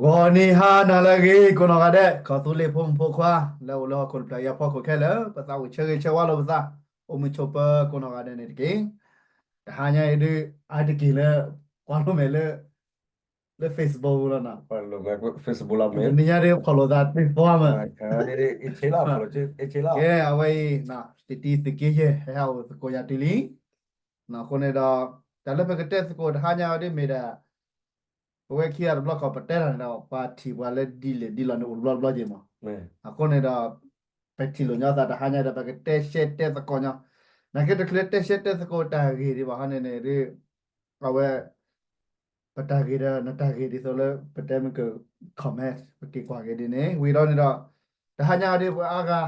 ဂီၤနံၤဟါနၤလၢအဂ့ၤ ကိးနီၢ်ဂၤဒဲး ကီၢ်သူလ့ၤဖိမုၣ်ဖိခွါ လၢအိၣ်လၢဟီၣ်ခိၣ်တဖျၢၣ်အံၤအဖီခိၣ်ခဲလၢာ် ပသးအိၣ်ဆၢဂ့ၤဆၢဝါလိာ်ပသး အိၣ်မုာ်ဆိးပၢၤကိးနီၢ်ဂၤဒဲးန့ၣ်တက့ၢ်. တဟါညါအံၤဒုး အါတက့ၢ်လၢ ကွၢ်လိာ်မဲာ်လၢ လၢ Facebook လီၤနီၤ Facebook လီၤ နံၤညါဒုးဖီၣ်လိာ်သးသ့ၣ်သွါမး ကဲ အဝဲအံၤ တံတံသုးက့ယဲၢ် ဟဲဟးအိၣ်သကိးယၤတုၤလံ အဃိန့ၣ်ဒီး တၢ်လၢပကတဲသကိးတဟါညါအံၤဒ်မ့ၢ်ဒၣ် ပဝဲခံဂၤတဘျီခီၣ် ပတဲတၢ်န့ၣ်ဒီး ပှၤထံၣ်ပှၤလၢဒ်လဲၣ်ဒ်လဲၣ်န့ၣ် အိၣ်တဘျီတဘျီက့ၤမး. အဃိန့ၣ်ဒီး ပထံၣ်လိာ်ညီသးတဟါညါဒီး ပကတဲရှဲတဲသကိးညီ, နာ်က့တချုးလၢတဲရှဲတဲသကိးတၢ်ဂ့ၢ်ဒံး ဘၣ်ဟီန့ၣ်န့ၣ်ဒ် အဝဲ ပတၢ်ဂ့ၢ်ဒီးနတၢ်ဂ့ၢ်ဒ်သိးလၢ ပတဲမ့ၢ်က comment ပက့ၤကွၢ်က့ၤဒ်န့ၣ် ဝံၤဒီးန့ၣ်ဒီး တဟါညါအံၤဒ်ပှၤအါဂၤ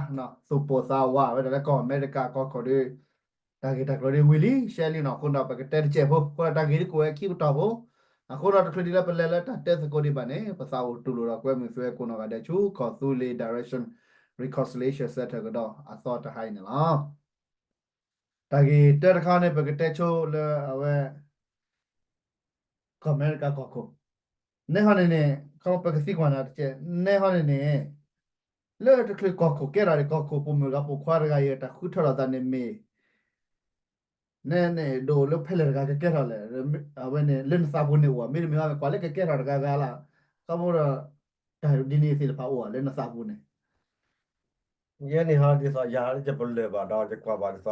သူၣ်ပိၢ်သးဝးဝဲဒၣ်လၢကီၢ်အမဲရကၤကီၢ်ခိၣ်ဒီး တၢ်ဂ့ၢ်တၢ်ကျိၤဒ်ဝံၤလံ ရှဲလံနီၤ အဃိဒီး ပကတဲတစဲးဖိ အဃိဒီးတၢ်ဂ့ၢ်ဒ်ကိးဝဲခံပတီၢ်ဖိ အဃိဒီးတချုးဒ်လၢပလဲၤလၢတၢ်တဲသကိးဒံးဘၣ်န့ၣ် ပသးအိၣ်တူၢ်လိာ်ဒီးကွဲမုာ်သုဝဲကိးနီၢ်ဂၤဒဲးဆူ ကီၢ်သူလ့ၤ Direction Reconciliation Centre ကဒီးအသီတဟါအံၤန့ၣ်လီၤ. တၢ်ဂ့ၢ်တၢတခါန့ၣ် ပကတဲဆိလၢအဝဲ ကီၢ်အမဲရကၤကီၢ်ခိၣ်, နဲဟီန့ၣ်န့ၣ် ခီပကသံကွၢ်နၤတက့ၢ်, နဲဟီန့ၣ်န့ၣ် လၢတချုးကီၢ်ခိၣ်ကဲထီၣ်ဒံး ကီၢ်ခိၣ်ပိာ်မုၣ်တဂၤပိာ်ခွါတဂၤအံၤ တၢ်ဃုထၢထီၣ်သးန့ၣ်မ့ၢ် နဲန့ၣ်ဒိၣ်လၢဖဲလဲၣ်တဂၤကကဲထီၣ်လဲၣ်, အဝဲန့ၣ် လၢနသးပူၤန့ၣ်အိၣ် မ့တမ့ၢ်ဘၣ် ကွၢ်လၢကကဲထီၣ်တဂၤဂၤလၢ်, ခီဖျိဒီး တၢ်ဒ်န့ၣ်သ့ၣ်တဖၣ်အိၣ်လၢနသးပူၤန့ၣ် ယဲန့ၣ်ဟီဒ်သိးယၤလၢယပလၢၢ်ဘၣ်ဒီးယကွၢ်ဘၣ်ဒ်သိး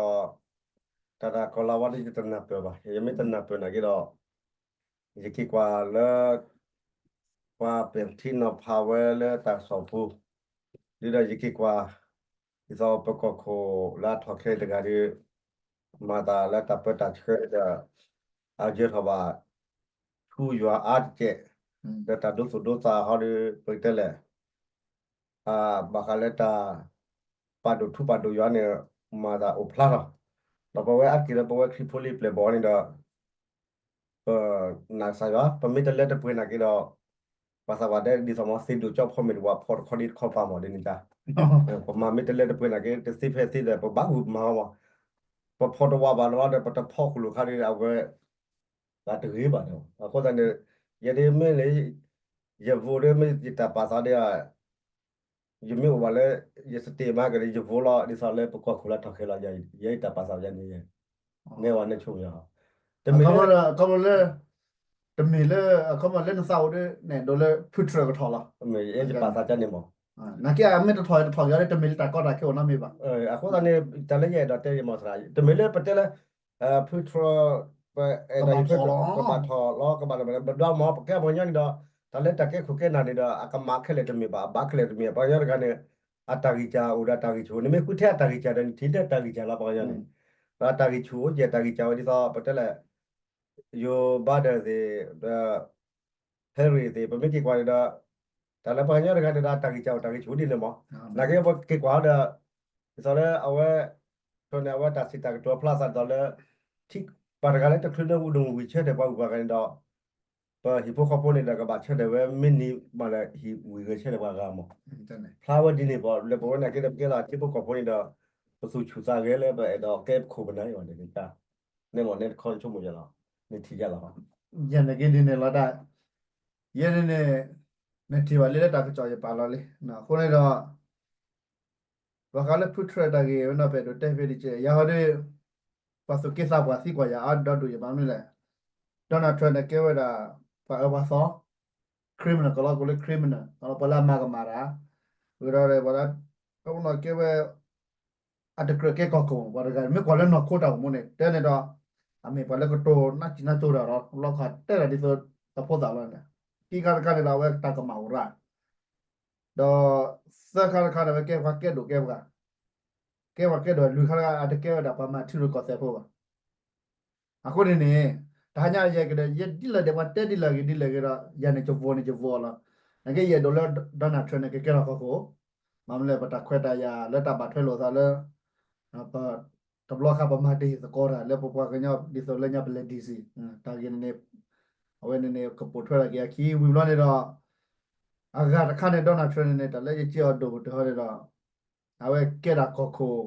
တၢ်တၢ်ကီၤလါဝါဒ်ယတနၢ်ပၢၢ်ဘၣ်, ယမ့ၢ်တနၢ်ပၢၢ်နာ်က့ဒီး ယက့ၤကွၢ်လၢ ပှၤပဲာ်ထံနီၤဖးဝဲလၢတၢ်ကစီၣ်ပူၤ, ဒ်ဒီးယက့ၤကွၢ် ဒ်သိးပကီၢ်ခိၣ်လၢအထီၣ်ခဲအံၤတဂၤဒီး မၤသးလၢတၢ်ပၢတၢ်ဆှၢဒီး အယၢၤထီၣ်ဘၣ် ထူယွၤအါတက့ၢ်, ဒီးတၢ်ဒိသူၣ်ဒိသးဟီဒီး ပကတဲလဲၣ် ဘၣ်ဃးလၢတၢ် ပာ်ဒိၣ်ထူပာ်ဒိၣ်ယွၤန့ၣ် မၤသးအိၣ်ဖျါထီၣ်, ဒီးပဝဲအါတက့ၢ်လၢပဝဲခရံာ်ဖိလံပျဲၢ်ဘီန့ၣ်ဒီး ပနာ်ကစၢ်ယွၤ ပမ့ၢ်တလဲၤတပှဲၤနာ်က့ဒီး ပှၤသးပှၢ်တဲဒ်သိးမ့ၢ်သ့ၣ်ဒိၣ်ကၠီဖီမ့ၢ်တဝးဖီတခီဒ်တခီပၤမးဒ်န့ၣ်တၢ်, ပမၤမ့ၢ်တလဲၤတပှဲၤနာ်က့ တသ့ဖဲသ့ဒီး ပဘၣ်ဂုာ်မၤအီၤမး, ပဖီတဝးဘၣ်လီၤဒီး ပတဖီဃိၣ်လိာ်ခါဒီး အဝဲ ဘၣ်တဂ့ၤဘၣ်ဒီး အဃိသတးန့ၣ် ယဒ်မ့ၢ်လၢ ယvoteဒီးမ့ၢ်ယတၢ်ပာ်သးဒီး ယမ့ၢ်အိၣ်ဘၣ်လၢ ယstatementကဒီး ယvoteလီၤ ဒ်သိးလၢပကီၢ်ခိၣ်လၢထီၣ်ခဲလီၤ ယဲအံၤတၢ်ပာ်သးယၤန့ၣ် နဲဝဲန့ၣ်ဆိၣ်မယီၤ, တမ့ၢ်လၢ တမ့ၢ်လၢ အခီပညီလၢနသးအိၣ်ဒီး နဲၣ်ဒိးလၢဖုထြၢၣ်ကထီၣ်လီၤ, ယပာ်သးကန့ၣ်မး, နာ်က့အမ့ၢ်တထီၣ်တထီၣ်က့ၤဒီး တမ့ၢ်လၢတၢ်ကီတၢ်ခဲအိၣ်နီတမံၤဘၣ်, အဃိသတးန့ၣ် တၢ်လၢယအဲၣ်ဒိးတဲယမီၤသရၣ် တမ့ၢ်လၢပတဲလၢ ဖုထြၢၣ် ပအဲၣ်ဒိးဟံး ကဘၣ်ထီၣ်လီၤ ကဘၣ်လီၤ ပဒွးမး ပကဲပှၤကညီန့ၣ်ဒီး တၢ်လၢတၢ်ကဲခိၣ်ကဲနၢ်န့ၣ်ဒီး အကမၣ်ခဲလၢာ်တမ့ၢ်ဘၣ် အဘၣ်ခဲလၢာ်တမ့ၢ် ပှၤကညီတဂၤန့ၣ် အတၢ်ဂံၢ်စၢ်အိၣ်ဒီးတၢ်ဂံၢ်ဆူၣ် နမ့ၢ်ဃုထဲအတၢ်ဂံၢ်စၢ်ဒီး နထံၣ်ထဲတၢ်ဂံၢ်စၢ်လီၤ ပှၤကညီန့ၣ်, ဒီးတၢ်ဂံၢ်ဆူၣ်အိၣ်ကဲ တၢ်ဂံၢ်စၢ်ဝဲဒ်သိး ပတဲလဲၣ် Joe Bidenသ့ၣ် ဒီး Harrisသ့ၣ် ပမ့ၢ်က့ၤကွၢ်န့ၣ်ဒီး တၢ်လၢပှၤကညီတဂၤန့ၣ်ဒီး တၢ်ဂံၢ်စၢ်အိၣ်တၢ်ဂံၢ်ဆူၣ်ဒ်န့ၣ်မး, နာ်က့ပက့ၤကွၢ်ဒီး ဒ်သိးလၢအဝဲ ထီန့ၣ် အဝဲတၢ်စံးတၢ်ကတိၤဖျါသးဒ်သိးလၢ ထံၣ်ပှၤတဂၤလၢတချုးလၢဝံၤဒိၣ်ဝံၤဆၢထၢၣ်ပှၤဂုၤပှၤဂၤန့ၣ်ဒီး ပဟံၣ်ဖိဃီဖိန့ၣ်ဒီး ကဘၣ်ဆၢထၢၣ်ဝဲမ့ၢ်န့ၢ်မးလၢဟံၣ်ဝံၤဂဲၤဆၢထၢၣ်ပှၤဂၤမး, ဖျါဝဲဒ်န့ၣ်ပှၤ လၢပဝဲန့ၣ်က့ဒီး ပကဲလီၤထံဖိကီၢ်ဖိန့ၣ်ဒီး ပသူၣ်ဆူၣ်သးဂဲၤလၢပအဲၣ်ဒိးကဲပခိၣ်ပနၢ်အံၤဘၣ်န့ၣ် န့ၣ်မးန့ၣ်တခီဆိကမိၣ်ယၤလီၤ, နထံၣ်ယၤလီၤ, ယၤန့ၣ်က့ဒ်န့ၣ်လီၤတၢ်, ယဲန့ၣ်န့ၣ် နထံၣ်ဘၣ်လံလၢတၢ်ကစီၣ်ယပာ်လီၤလံ, အဃိန့ၣ်ဒီး ဘၣ်ဃးလၢဖုထြၢၣ်တၢ်ဂ့ၢ်ဝဲနီၢ် ပအဲၣ်ဒိးတဲဖဲဒ်ကဲ ယၤဟီဒီး ပှၤသူၣ်က့သးပှၢ်သံကွၢ်ယၤအါဒီဒူၣ်ယဘၣ်မနုၤလဲၣ်, Donald Trump န့ၣ်ကဲဝဲဒၣ် ပှၤအၢပှၤသီ criminal ကလီၤကိးလၢ criminal ပှၤလၢအမၤကမၣ်တၢ်, ဝံၤဒီး ပှၤလၢ ကဲဝဲ အတကြၢးကဲကီၢ်ခိၣ် ပှၤတဂၤ မ့ၢ်ကွၢ်လၢနီၢ်ခိတၢ်အိၣ်မူန့ၣ် တဲန့ၣ်ဒီး အမ့ၢ်ပှၤလၢကတိၤနၢ်စံၣ်နၢ်စိၤတၢ်ဒီး လီၤခၢၣ်တဲတၢ်ဒ်သိးအဖိသၣ်လီၤန့ၣ်, ခံခါတခါန့ၣ်ဒီး အဝဲတၢ်ကမၣ်အိၣ်ရၣ် ဒီးသၢခါတခါန့ၣ် အဝဲကဲပှၤကဲဒိၣ်ကဲပှၤ, ကဲပှၤကဲဒိၣ်လွံၢ်ခါတခါ အတကဲဝဲဒၣ်ပှၤမၤထံရူၢ်ကီၢ်သဲးဖိဘၣ်. အဃိန့ၣ်န့ၣ် တဟါညါယဲကဒီး ယဲဒ်လဲၣ်ဒီး ပှၤတဲဒ်လဲၣ်ဂ့ၤဒ်လဲၣ်ဂ့ၤဒီး ယၤန့ၣ်ကဝီၤန့ၣ် ယဝီၤလီၤ. နာ်က့ယအဲၣ်ဒိးလၢ Donald Trump န့ၣ် ကကဲထီၣ်ကီၢ်ခိၣ်, မ့ၢ်မနုၤလဲၣ် ပတၢ်ခွဲးတၢ်ယာ်လၢတၢ်ဘၣ်ထွဲလိာ်သးလၢ ပ တဘျီခါပမၤတဟ့ၣ်သကိးတၢ်လၢပပှၤကညီ ဒ်သိးလၢညါပလဲၤ DC တၢ်ဂ့ၢ်န့ၣ်န့ၣ် အဝဲန့ၣ်န့ၣ် ကပိာ်ထွဲထီၣ်က့ၤအခံ ဝံၤဘျီန့ၣ်ဒီး အဂၤတခါန့ၣ် Donald Trump န့ၣ်န့ၣ် တၢ်လၢယစ့အီၤဒိၣ်ကတၢၢ်ဟီန့ၣ်ဒီး အဝဲကဲဒၣ်ကီၢ်ခိၣ်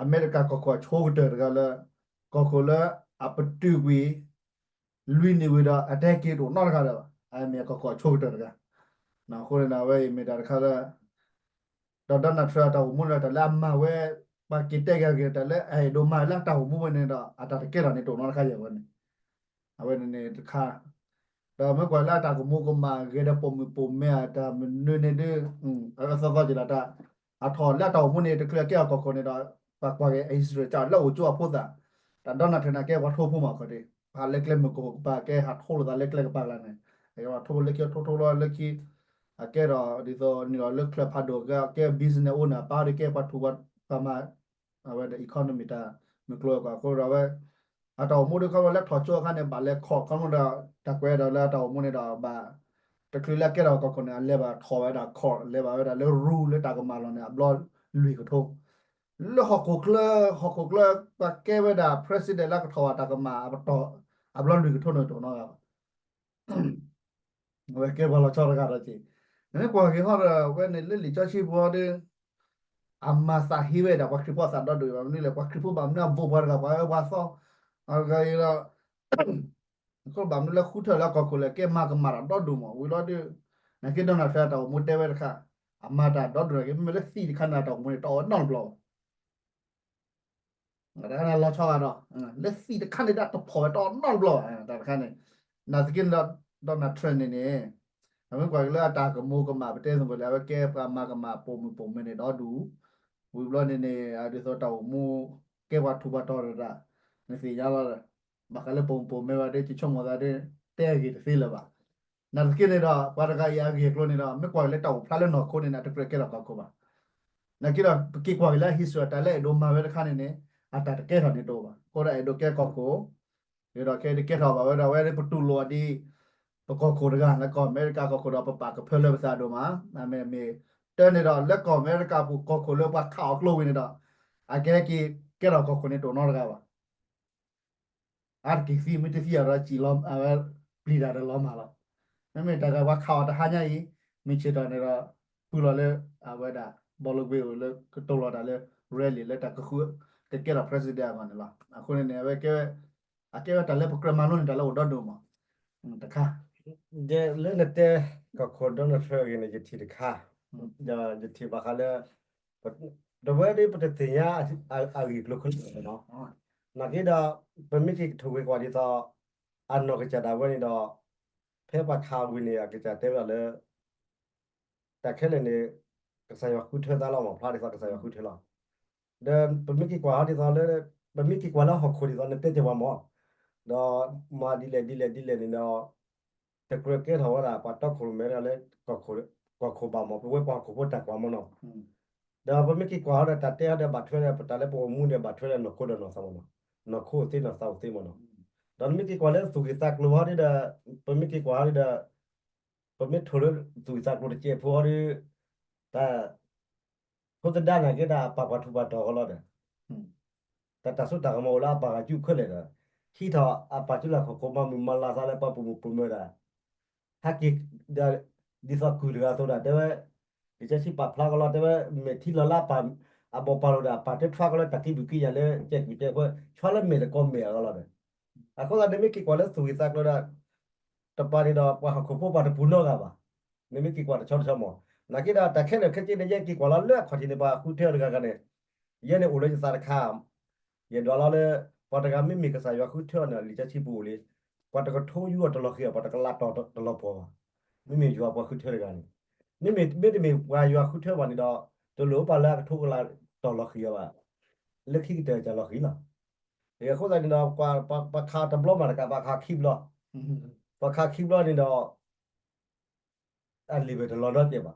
အမဲရကၤကီၢ်ခိၣ်အဆိကတၢၢ်တဂၤလၢ ကီၢ်ခိၣ်လၢအပတုာ်ကွံာ် လွံၢ်နံၣ်ဝံၤဒီး အတဟဲက့ၤတအိၣ်နီတဂၤလၢၤဘၣ်. အမ့ၢ်ကီၢ်ခိၣ်အဆိကတၢၢ်တဂၤ အဃိန့ၣ်ဒီး အဝဲအံၤမ့ၢ်တၢ်တခါလၢ ဒီး Donald Trump အတၢ်အိၣ်မူန့ၣ်ဒီး တၢ်လၢအမၤဝဲ ပှၤက့ၤတဲက့ၤဂ့ၤ တၢ်လၢအအဲၣ်ဒိးမၤလၢအတၢ်အိၣ်မူဝဲန့ၣ်ဒီး အတၢ်တကဲထီၣ်န့ၣ် တအိၣ်နီတခါယဲၢ်ဝဲန့ၣ် အဝဲန့ၣ်န့ၣ်တခါ ဒီးမ့ၢ်ကွၢ်လၢအတၢ်ကမူၤကမၣ်ဂ့ၤဒီးပိာ်မုၣ်ပိာ်မၢၤအတၢ်မနုၤန့ၣ်ဒုး အသီသီက့ၤလီၤတၢ် အထီၣ်လၢအတၢ်အိၣ်မူန့ၣ် တချုးအကဲထီၣ်ကီၢ်ခိၣ်န့ၣ်ဒီး ပှၤကွၢ်က့ၤအ history တၢ်လၢအိၣ်ကၠိအဖိသၣ် တၢ် Donald Trump န့ၣ် ကဲပှၤထိဖိမးခီၣ်ဒ့ ပှၤလၢကျဲမုၢ်ကအိၣ်ကပၤ ကဲဟးထိလိာ်သးလၢကျဲကပၤကျါန့ၣ် အကဲပှၤထိဖိလၢခံထိထိလီၤလၢခံ အကဲထီၣ်ဒ်သိးနုာ်လီၤလၢချၢၣ်ဖးဒိၣ် ကဲ business owner ပၢ်ဒီးကဲပှၤထူးပှၤမၤ အဝဲဒၣ် economy တၢ်မုၢ်ကျိၤဝဲၤကွာ်အဃိဒီးဝဲ အတၢ်အိၣ်မူဒီးခီဖျိလၢထီၣ်ကၠိအခါန့ၣ် ဘၣ်လဲၤခီၣ်ခီဖျိဒီး တၢ်ကွဲးဒီးလၢအတၢ်အိၣ်မူန့ၣ်ဒီးဘၣ် တချုးလၢအကဲထီၣ်ကီၢ်ခိၣ်န့ၣ် အလဲၤဘၣ်ထီၣ်ဝဲဒၣ်ခီၣ် လဲၤဘၣ်ဝဲဒၣ်လၢ rule လၢတၢ်ကမၣ်လီၢ်န့ၣ် အဘျီလွံၢ်ကထိ လၢဟီၣ်ခိၣ်ချၢ ဟီၣ်ခိၣ်ချၢ ပှၤကဲဝဲဒၣ် president လၢကထီၣ်ဘၣ်တၢ်ကမၣ် အဘျီလွံၢ်ကထိန့ၣ်တအိၣ်နီတဂၤဘၣ် အဝဲကဲပှၤလီၤဆီတဂၤဒီးက့ၤ နမ့ၢ်ကွၢ်က့ၤဟီဒီး အဝဲန့ၣ်လၢလံာ်စီဆှံပူၤဟီဒီး အမၤသးဟ့ဝဲဒၣ်ပှၤခရံာ်ဖိအသးဒီဒူၣ်ဘၣ် မနုၤလဲၣ် ပှၤခရံာ်ဖိဘၣ်မနုၤအ vote ပှၤတဂၤ ပှၤအၢပှၤသီ အတဂၤအံၤဒီး အဃိဘၣ်မနုၤလၢဃုထၢၣ်လၢကီၢ်ခိၣ်လဲၣ် ကဲမၤကမၣ်တၢ်ဒီဒူၣ်မး ဝံၤလီၤဒုး နာ်က့ Donald Trump အတၢ်အိၣ်မူတဲဝဲတခါ အမၤတၢ်ဒီဒူၣ်နာ်က့ မ့မ့ၢ်လၢသံၣ်တခါန့ၣ် အတၢ်အိၣ်မူန့ၣ် တအိၣ်နီတဘျီဘၣ် တၢ်တခါန့ၣ်လီၤဆီဂၤဒီး လၢသံၣ်တခါန့ၣ်ဒၣ်တဖီၣ်ဝဲတအိၣ်နီတဘျီဘၣ် တၢ်တခါန့ၣ် နာ်သက့န့ၣ်ဒီး Donald Trump န့ၣ်န့ၣ် အမ့ၢ်ကွၢ်က့ၤလၢအတၢ်ကမူၤကမၣ် ပတဲသကိးလၢ အဝဲကဲပှၤမၤကမၣ်ပိာ်မုၣ်ပိာ်မၢၤန့ၣ်ဒီဒူၣ် ဝံၤဘျီန့ၣ်န့ၣ် ဒ်သိးတၢ်အိၣ်မူ ကဲပှၤထူးပှၤတီၤတၢ် နသ့ၣ်ညါလီၤ ဘၣ်ဃးလၢပိာ်မုၣ်ပိာ်မၢၤဘၣ်ဒီး ယဆိကမိၣ်သးဒီး တဲအဂ့ၢ်တသ့လၢၤဘၣ် နာ်သက့န့ၣ်ဒီး ပှၤတဂၤအံၤအဂ့ၢ်အကျိၤန့ၣ်ဒီး မ့ၢ်ကွၢ်က့ၤလၢတၢ်အိၣ်ဖျါလၢနီၢ်ခိန့ၣ်န့ၣ် အတကြၢးကဲထီၣ်ကီၢ်ခိၣ်ဘၣ် နာ်က့ဒီး ပက့ၤကွၢ်က့ၤလၢ history တၢ်လၢအဲၣ်ဒိးမၤဝဲတခါန့ၣ်န့ၣ် အတၢ်တကဲထီၣ်န့ၣ်တအိၣ်ဘၣ် အဃိဒီးအဲၣ်ဒိးကဲကီၢ်ခိၣ် ဒီးခဲအံၤတကဲထီၣ်ဘၣ်ဝဲဒီး အဝဲဒၣ်ပတူၢ်လိာ်အီၤဒ် ပကီၢ်ခိၣ်တဂၤ လၢကီၢ်အမဲရကၤကီၢ်ခိၣ်ဒီး ပပာ်ကဖၢလၢပသးဒိၣ်မး မ့မ့ၢ် တၢ်န့ၣ်ဒီး လၢကီၢ်အမဲရကၤပူၤကီၢ်ခိၣ်လၢပှၤခးအီၤကျိဝံၤန့ၣ်ဒီး အကဟဲက့ၤကဲထီၣ်ကီၢ်ခိၣ်န့ၣ်တအိၣ်နီတဂၤဘၣ် အါတက့ၢ်သံမ့ၢ်တသံအီၤဒီးစံၣ်လီၤ အဝဲပျံၤတၢ်ဒီးလီၤမၢ်လီၤ. မ့မ့ၢ်တၢ်ဂၤပှၤခးအီၤတဟါညါအံၤ မုၢ်ဆ့ၣ်ထီၣ်န့ၣ်ဒီး ပူၤလီၤလၢ အဝဲဒၣ် ဘီလိကွ့အိၣ်လၢကတိၤလီၤတၢ်လၢ rally လၢတၢ်ကဃု ကကဲထီၣ် president အဂီၢ်န့ၣ်လီၤ. အဃိန့ၣ်န့ၣ် အဝဲကဲ အကဲဝဲတၢ်လၢပကြၢးမၤလိန့ၣ် တၢ်လၢအိၣ်ဒီဒိၣ်မး တခါ လၢနတဲ ကီၢ်ခိၣ် Donald Trump အဂ့ၢ်န့ၣ် ယထံၣ်တခါ ယထံၣ်ဘၣ်ဃးလၢ တဝဲဒၣ်ပတသ့ၣ်ညါအဂ့ၢ်အကျိၤခဲလၢာ်နီၤ. နာ်က့ဒီး ပမ့ၢ်က့ၤကထိၣ်ကွံာ်ကွၢ်ဒ်သိး အနီၢ်ကစၢ်ဒၣ်ဝဲန့ၣ်ဒီး ဖဲပှၤခးဝံၤန့ၣ် အကစၢ်တဲဝဲဒၣ်လၢ တၢ်ခဲလၢာ်န့ၣ် ကစၢ်ယွၤဃုထၢသးလီၤမး ဖျါဒ်သိးကစၢ်ယွၤဃုထၢလီၤ. ဒီးပမ့ၢ်က့ၤကွၢ်ဟီဒ်သိးလၢ ပမ့ၢ်က့ၤကွၢ်လၢဟီၣ်ခိၣ်ဒ်သိးနတဲတ့ၢ်ပှၤမး ဒီးမၤဒ်လဲၣ်ဒ်လဲၣ်ဒ်လဲၣ်န့ၣ်ဒီး တကြၢးကဲထီၣ်ဝဲဒၣ် ပှၤတီခိၣ်ရိၣ်မဲလၢ ကီၢ်ခိၣ်ဘၣ်မး ပဝဲပှၤဟီၣ်ခိၣ်ဖိတၢ်ကွၢ်မးနီၤ. ဒီးပမ့ၢ်က့ၤကွၢ်ဟီဒီး တၢ်တဲဟီဒီးဘၣ်ထွဲဒီး ပတၢ်လၢပအိၣ်မူန့ၣ် ဘၣ်ထွဲဒီးနီၢ်ခိဒီးနီၢ်သးမးနီၤ. နီၢ်ခိအိၣ်သ့နီၢ်သးအိၣ်သ့မးနီၤ. ဒီးနမ့ၢ်က့ၤကွၢ်လၢသူၣ်ဂ့ၢ်သးကျိၤဟီဒီး ပမ့ၢ်က့ၤကွၢ်ဟီဒီး ပမ့ၢ်ထိၣ်လၢသူၣ်ဂ့ၢ်သးကျိၤတစဲးဖိဟီဒီး တၢ် ဖိသဒါနာ်က့ဒီး အပာ်ပှၤထူးပှၤတီၤကလီၤဒီး တၢ်တၢ်စိတၢ်ကမီၤအိၣ်လၢအပာ်ဂၤစုခဲလၢာ်ဒီး ဟံးထီၣ်အပာ်စုလၢဟီၣ်ခိၣ်မၤမုာ်မၤလၤသးလၢပှၤပိာ်မုၣ်ပိာ်မၢၤဒီး ဟဲက့ၤဒီး ဒ်သိးကုၢ်တဂၤအသိးဒီး တဲဝဲ လံာ်စီဆှံပာ်ဖျါကလီၤ တဲဝဲ မဲာ်ထံလီၤလၢအပာ် အဘီၣ်ပာ်လိာ်ဒီး အပာ်တထွါကလီၤတၢ်ကံဘုၣ်ကံယၤလၢ ကဲကုၢ်ကဲဖိ ဆွါလၢမဲာ်တကီမဲာ်အဂီၢ်လီၤဒီး အဃိသတး နမ့ၢ်က့ၤကွၢ်လၢသူၣ်ဂ့ၢ်သးကျိၤဒီး တပၤန့ၣ်ဒီး ပှၤဟီၣ်ခိၣ်ဖိပှၤတပူၤနီတဂၤဘၣ်. နမ့ၢ်က့ၤကွၢ်တဆီတဆီမး နာ်က့ဒီး တၢ်ခဲလၢာ်ခဲဆ့န့ၣ် ယဲက့ၤကွၢ်လီၤလၢအခီၣ်ထံးန့ၣ် ပှၤဃုထၢတဂၤဂၤန့ၣ် ယဲန့ၣ်အိၣ်လၢယသးတခါ ယဒွးလီၤလၢ ပှၤတဂၤမ့မ့ၢ်ကစၢ်ယွၤဃုထၢအီၤန့ၣ် လံာ်စီဆှံပူၤအိၣ်လံ, ပှၤတကထိယူအီၤတလီၤဃံၤအီၤ ပှၤတကလးတီၢ်တလီၤပှီၢ်ဘၣ်. မ့မ့ၢ်ယွၤပှၤဃုထၢတဂၤန့ၣ် မ့မ့ၢ်တမ့ၢ်ပှၤယွၤဃုထၢဘၣ်န့ၣ်ဒီး တလိၣ်ပှၤလၢအကထိကလးတီၢ်လီၤဃံၤအီၤဘၣ်. လၢခံကတၢၢ်ကလီၤဃံၤလီၤ. အဃိသတးန့ၣ်ဒီး ပှၤခးတဘျီမးတကး ပှၤခးခံဘျီ, ပှၤခးခံဘျီန့ၣ်ဒီး အလံာ်ဘၢၣ်တလီၤနီတကဲးဘၣ်.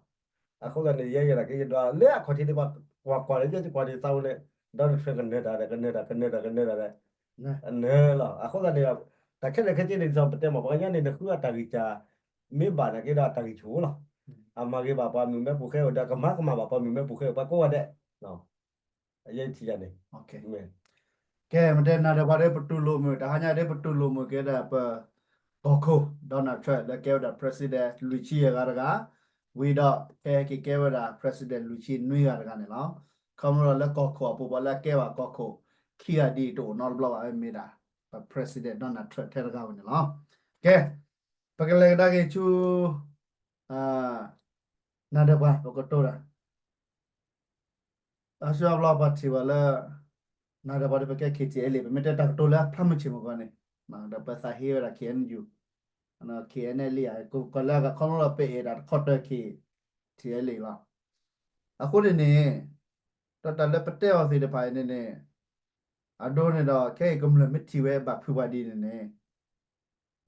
အဃိသတးန့ၣ် ယဲယဲဒၣ်က့ယဒွးလၢအခီၣ်ထံးန့ၣ် ပှၤကွၢ်လၢယဲ ယကွၢ်ဒ်သိးဝဲန့ၣ် ဒီးတဖျၢၣ်ကနၢၤတၢ်ဒီး ကနၢၤတၢ် ကနၢၤတၢ် ကနၢၤတၢ်ဒီး နၢၤလီၤ. အဃိသတးန့ၣ် တၢ်ခဲလၢာ်ခဲဆ့န့ၣ် ဒ်သိးပတဲမး ပှၤကညီန့ၣ် နဃုအတၢ်ဂံၢ်စၢ် မ့ၢ်ဘၣ်နာ်က့ဒီး အတၢ်ဂံၢ်ဆူၣ်လီၤ. အမၤဂ့ၤဘၣ်ပှၤမုၣ်မဲပူၤဃဲဧိၤဒီး ကမၤကမၣ်ဘၣ်ပှၤမုၣ်မဲပူၤဃဲဧိၤ ပှၤကိးဂၤဒဲး ယဲယထံၣ်ယၤန့ၣ် ကဲ မ့ၢ်တဲနၤဒီးပှၤဒီးပတူၢ်လိာ်မုာ် တဟါညါဒီး ပတူၢ်လိာ်မုာ်က့ၤဒီးပ ကီၢ်ခိၣ် Donald Trump လၢကဲဝဲဒၣ် president လွံၢ်ဆံယဲၢ်ဂၤတဂၤ, ဝံၤဒီး ဖဲဟဲက့ၤကဲဝဲဒၣ် president လွံၢ်ဆံနွံဂၤတဂၤန့ၣ်လီၤ. ခီဖျိလၢကီၢ်ခိၣ်အပူၤ ပှၤလၢအကဲဘၣ်ကီၢ်ခိၣ် ခံဂၤဒ်အံၤ တအိၣ်နီတဘျီဘၣ် မ့ၢ်ဒၣ် ပ president Donald Trump ထဲတဂၤဝဲန့ၣ်လီၤ. ကဲ ပကလဲၤကဒါက့ၤဆူ အ နၤဒီးပှၤ ပကတိၤတၢ် အါစုအါဘျီပှၤထံၣ်ဘၣ်လၢ နၤဒီးပှၤဒီးပကဲ K T L A ပမ့ၢ်တဲတၢ်ကတိၤလၢအဖျါမုၢ်ဆ့ၣ်မုၢ်ဂီၤန့ၣ် ဒီးပသးဟ့ဝဲဒၣ် K N U K N L A ကလၢအခီဖျိလၢပအဲၣ်ဒၣ်တခီတၢၢ် K T L A လီၤ. အဃိန့ၣ်န့ၣ် ဒီးတၢ်လၢပတဲအီၤသ့ၣ်တဖၣ်အံၤန့ၣ်န့ၣ် အဒိန့ၣ်ဒီး ခဲအံၤကမျၢၢ်မ့ၢ်ထံၣ်ဝဲဘၣ်ဖုးပှၤဒ်န့ၣ်န့ၣ်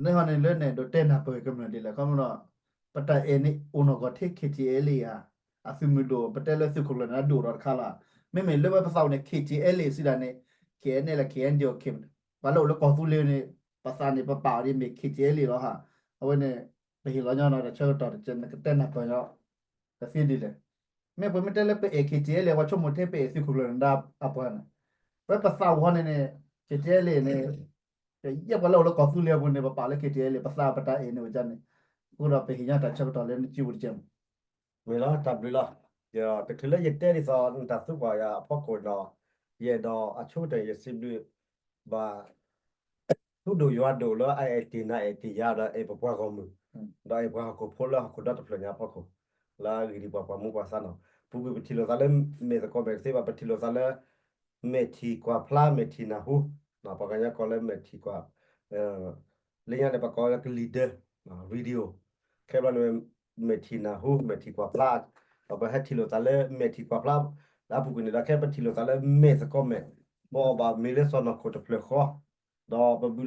နဟီန့ၣ်လၢန့ၣ် ဒိးတဲနၢ်ပၢၢ်ကမျၢၢ်ဒ်လဲၣ် ခီဖျိဒီး ပတၢ်အဲၣ်န့ၣ်အိၣ်နီၢ်ကီၢ်ထဲ K T L A ဧါ, အသုးမုၢ်ဒိၣ် ပတဲလၢသုးခိၣ်ကျၢၢ်န့ၣ် အဒိၣ်ဒီးတခါလီၤ. မ့မ့ၢ်လၢဝဲပသးအိၣ်န့ၣ် K T L A စံးဒၣ်န့ၣ် K N L K N D O K ပှၤလၢအိၣ်လၢကီၢ်သူလ့ၤန့ၣ် ပသးန့ၣ် ပပာ်အီၤဒ်မ့ၢ် K T L A လီၤဟါ. အဝဲန့ၣ် ပဟ့ၣ်လီၤညီဒီးတၢ်ဆၢကတီၢ်တကဲ နကတဲနၢ်ပၢၢ်ညီ ကသ့ဒ်လဲၣ်. မ့ၢ်ပမ့ၢ်တဲလၢပအဲၣ် K T L A ပှၤဆိကမိၣ်ထဲပအဲၣ်သုးခိၣ်ကျၢၢ်န့ၣ်ဒၣ်အပှၤန့ၣ် ဝဲပသးဝီန့ၣ်န့ၣ် K T L A န့ၣ် ကယဲၢ်ပှၤလၢအိၣ်လၢကီၢ်သူလ့ၤအပူၤန့ၣ် ပပာ်လၢ K T L A ပသးပတၢ်အဲၣ်န့ၣ်ဝဲဒ်န့ၣ် အဃိဒီးပဟ့ၣ်ညီတၢ်ဆၢကတီၢ်လၢနစုပူၤတကဲမး. မ့ၢ်လီၤ တၢ်ဘျုးလီၤ. တချုးလၢယတဲဒ်သိးနတၢ်သံကွၢ်ယၤအဖီခိၣ်ဒီး ယအဲၣ်ဒိးအဆိကတၢၢ်ယစံးဘျုးဘၣ် သူၣ်ဒိၣ်ယွၤဒိၣ်လၢအအဲၣ်တ့ၢ်နၤအဲၣ်တ့ၢ်ယၤဒီးအဲၣ်ပပှၤဂီၢ်မုၢ် ဒီးအဲၣ်ပှၤဟီၣ်ခိၣ်ဖိလၢဟီၣ်ခိၣ်ဒီတဖျၢၣ်ညါအဖီခိၣ် လၢအဂ့ၢ်ဒ်ပှၤပှၤမူပှၤသးနီၤ ပူၤကွံာ်ပထံၣ်လိာ်သးလၢ မဲာ်သကိးမဲာ်တသ့ဘၣ် ပထံၣ်လိာ်သးလၢ မဲာ်ထံၣ်ကွၢ်ဖျါ မဲာ်ထံၣ်နၢ်ဟူ ပှၤကညီကိးလၢမဲာ်ထံၣ်ကွၢ် လၢညါန့ၣ် ပကိးလၢကလံၤဒၢ video ခဲဘျီန့ၣ် မဲာ်ထံၣ်နၢ်ဟူ မဲာ်ထံၣ်ကွၢ်ဖျါ ဒီးပဟဲထံၣ်လိာ်သးလၢမဲာ်ထံၣ်ကွၢ်ဖျါ လၢအပူၤကွံာ်န့ၣ်ဒီး ခဲပထံၣ်လိာ်သးလၢမဲာ်သကိးမဲာ် ပအီၣ်ဘၣ်မ့ၤလၢစီၢ်နီၤခိၣ်တဖျၢၣ်ဃီ ဒီးပဘုးလီၤဘၣ်လီခီတဘ့ၣ်ဃီန့ၣ် ပစံးသ့ ဒီးပဆ့ၣ်နီၤဘၣ်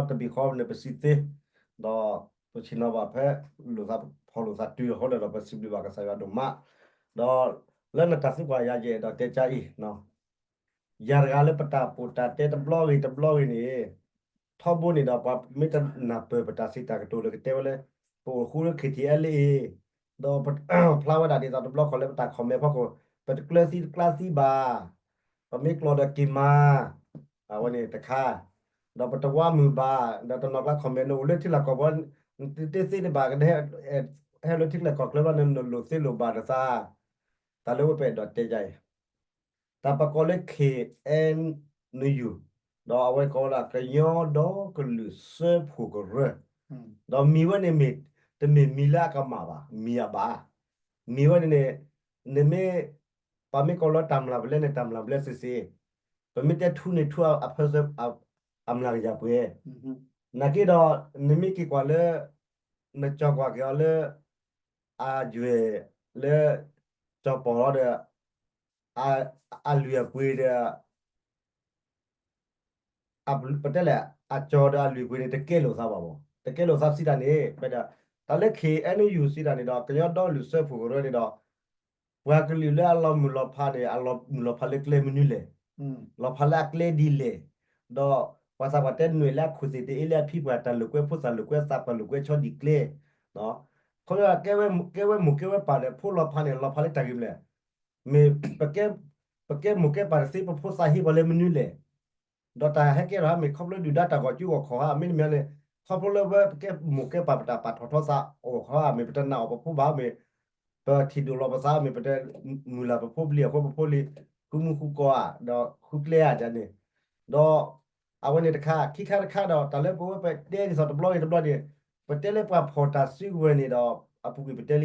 ဖဲ လိာ်သးဖီၣ်လိာ်သးတုၤအဃိန့ၣ်ဒီး ပစံးဘျုးဘၣ်ကစၢ်ယွၤဒိၣ်မး ဒီးလၢနတၢ်သံကွၢ်ယၤ ယအဲၣ်ဒိးတဲကါအံၤ ယၤတဂၤလၢပတၢ်ပီးတၢ်တဲတဘျီဂ့ၤတဘျီဂ့ၤန့ၣ် ထီဘိန့ၣ်ဒီး ပှၤမ့ၢ်တနၢ်ပၢၢ်ပတၢ်စံးတၢ်ကတိၤလၢကတဲဝဲလၢ ပအိၣ်ဃူလၢ K T L A ဒီးဖျါဝဲဒၣ်ဒ်သိးတဘျီဃီလၢပတၢ် comment ဖီခိၣ် ပတကျၢၤသံတကျါသံဘၣ် ပမ့ၢ်ကျီၢ်ဒီးက့ၤမၤ အဝဲန့ၣ်တခါ ဒီးပတဝါမုာ်ဘၣ် ဒီးတနီၤကျါ comment န့ၣ်အိၣ်လၢထံလီၢ်ကီၢ်ပူၤ နတသ့သ့ဘၣ် ကဟဲလၢထံကျါကီၢ်ကျါဘျီန့ၣ် နလိၣ်သ့လိၣ်ဘၣ်နသး တၢ်လၢဝဲပအဲၣ်ဒိးတဲယၤအံၤ တၢ်ပကိးလၢ K N U ဒီးအဝဲကိးဝဲဒၣ်ကညီဒီကလုာ်စၢဖှိၣ်ကရၢ ဒီးမံၤဝဲန့ၣ်မ့ၢ် တမ့ၢ်မံၤလၢအကမၣ်ဘၣ် မံၤအဘၣ် မံၤဝဲန့ၣ်န့ၣ် နမ့ၢ် ပမ့ၢ်ကိးလၢတၢ်မျၢ်ဘျဲၣ်န့ၣ် တၢ်မျၢ်ဘျဲၣ်စ့စ့ ပမ့ၢ်တဲထူန့ၣ်ထူအဖၢ အမျၢ်ကယၤပှဲၤ နာ်က့ဒီး နမ့ၢ်က့ၤကွၢ်လၢ နကၠီၤကွၢ်က့ၤအီၤလၢ အယွဲၢ်လၢ ကၠီၤပီၢ်လီၤဒီး အလွံၢ်အပှ့ၤဒီး ပတဲလဲၣ် အကၠီၤဒီးအလွံၢ်ပှ့ၤန့ၣ် တကဲလိာ်သးဘၣ်မး တကဲလိာ်သးစံးတၢ်န့ၣ် ဖဲဒၣ် တၢ်လၢ K N U စံးတၢ်န့ၣ်ဒီး ကညီဒီကလုာ်စၢဖှိၣ်ကရၢန့ၣ်ဒီး ပှၤကလုာ်လၢအလီၤမုၢ်လီၤဖးန့ၣ် အလီၤမုၢ်လီၤဖးလၢကျဲမနုၤလဲၣ် လီၤဖးလၢအကျဲဒ်လဲၣ် ဒီးပှၤသးပှၢ်တဲနွဲၣ်လၢအခိၣ်သ့ၣ် တအ့လၢအဖံပှၤ တၢ်လိာ်ကွဲဖိသၣ်လိာ်ကွဲသးပှၢ်လိာ်ကွဲဆီဒ်ကျဲ ခီဖျိကဲဝဲမိၢ်ကဲဝဲပၢ်ဒီး ဖိလီၤဖးန့ၣ် လီၤဖးလၢတၢ်ဂ့ၢ်မနုၤလဲၣ် မ့ၢ် ပကဲမိၢ်ကဲပၢ်တသ့ ပဖိသၣ်ဟ့ၣ်ပှၤလၢမနုၤလဲၣ် ဒီးတၢ်ဟဲကဲထီၣ်ဧါ မ့ၢ်ခီဖျိဒုၣ်ဒါတၢ်ဂီၤကၠူဂီၤခီၣ်ဧါ မ့တမ့ၢ်န့ၣ် ခီဖျိလၢဝဲပကဲမိၢ်ကဲပၢ်ပတၢ်ပာ်ထီၣ်ထီသးအိၣ်ဃီဧါ မ့ၢ်ပတနာ်အီၤပဖိဘၣ် မ့ၢ် ပထံၣ်ဒိၣ်လီၤပသး မ့ၢ်ပတမုၢ်လၢ်ပဖိပလံၤအဃိ ပဖိလံၤ ဃုမူဃုကီၢ်ဧါ ဒီးဃုကျဲဧါန့ၣ် ဒီး အဝဲန့ၣ်တခါ ခံခါတခါဒီး တၢ်လၢပဝဲပတဲဒ်သိးတဘျီဂ့ၤတဘျီန့ၣ် ပတဲလၢပှၤဖီၣ်တၢ်စုကဝဲၤန့ၣ်ဒီး အပူၤကွံာ်ပတဲ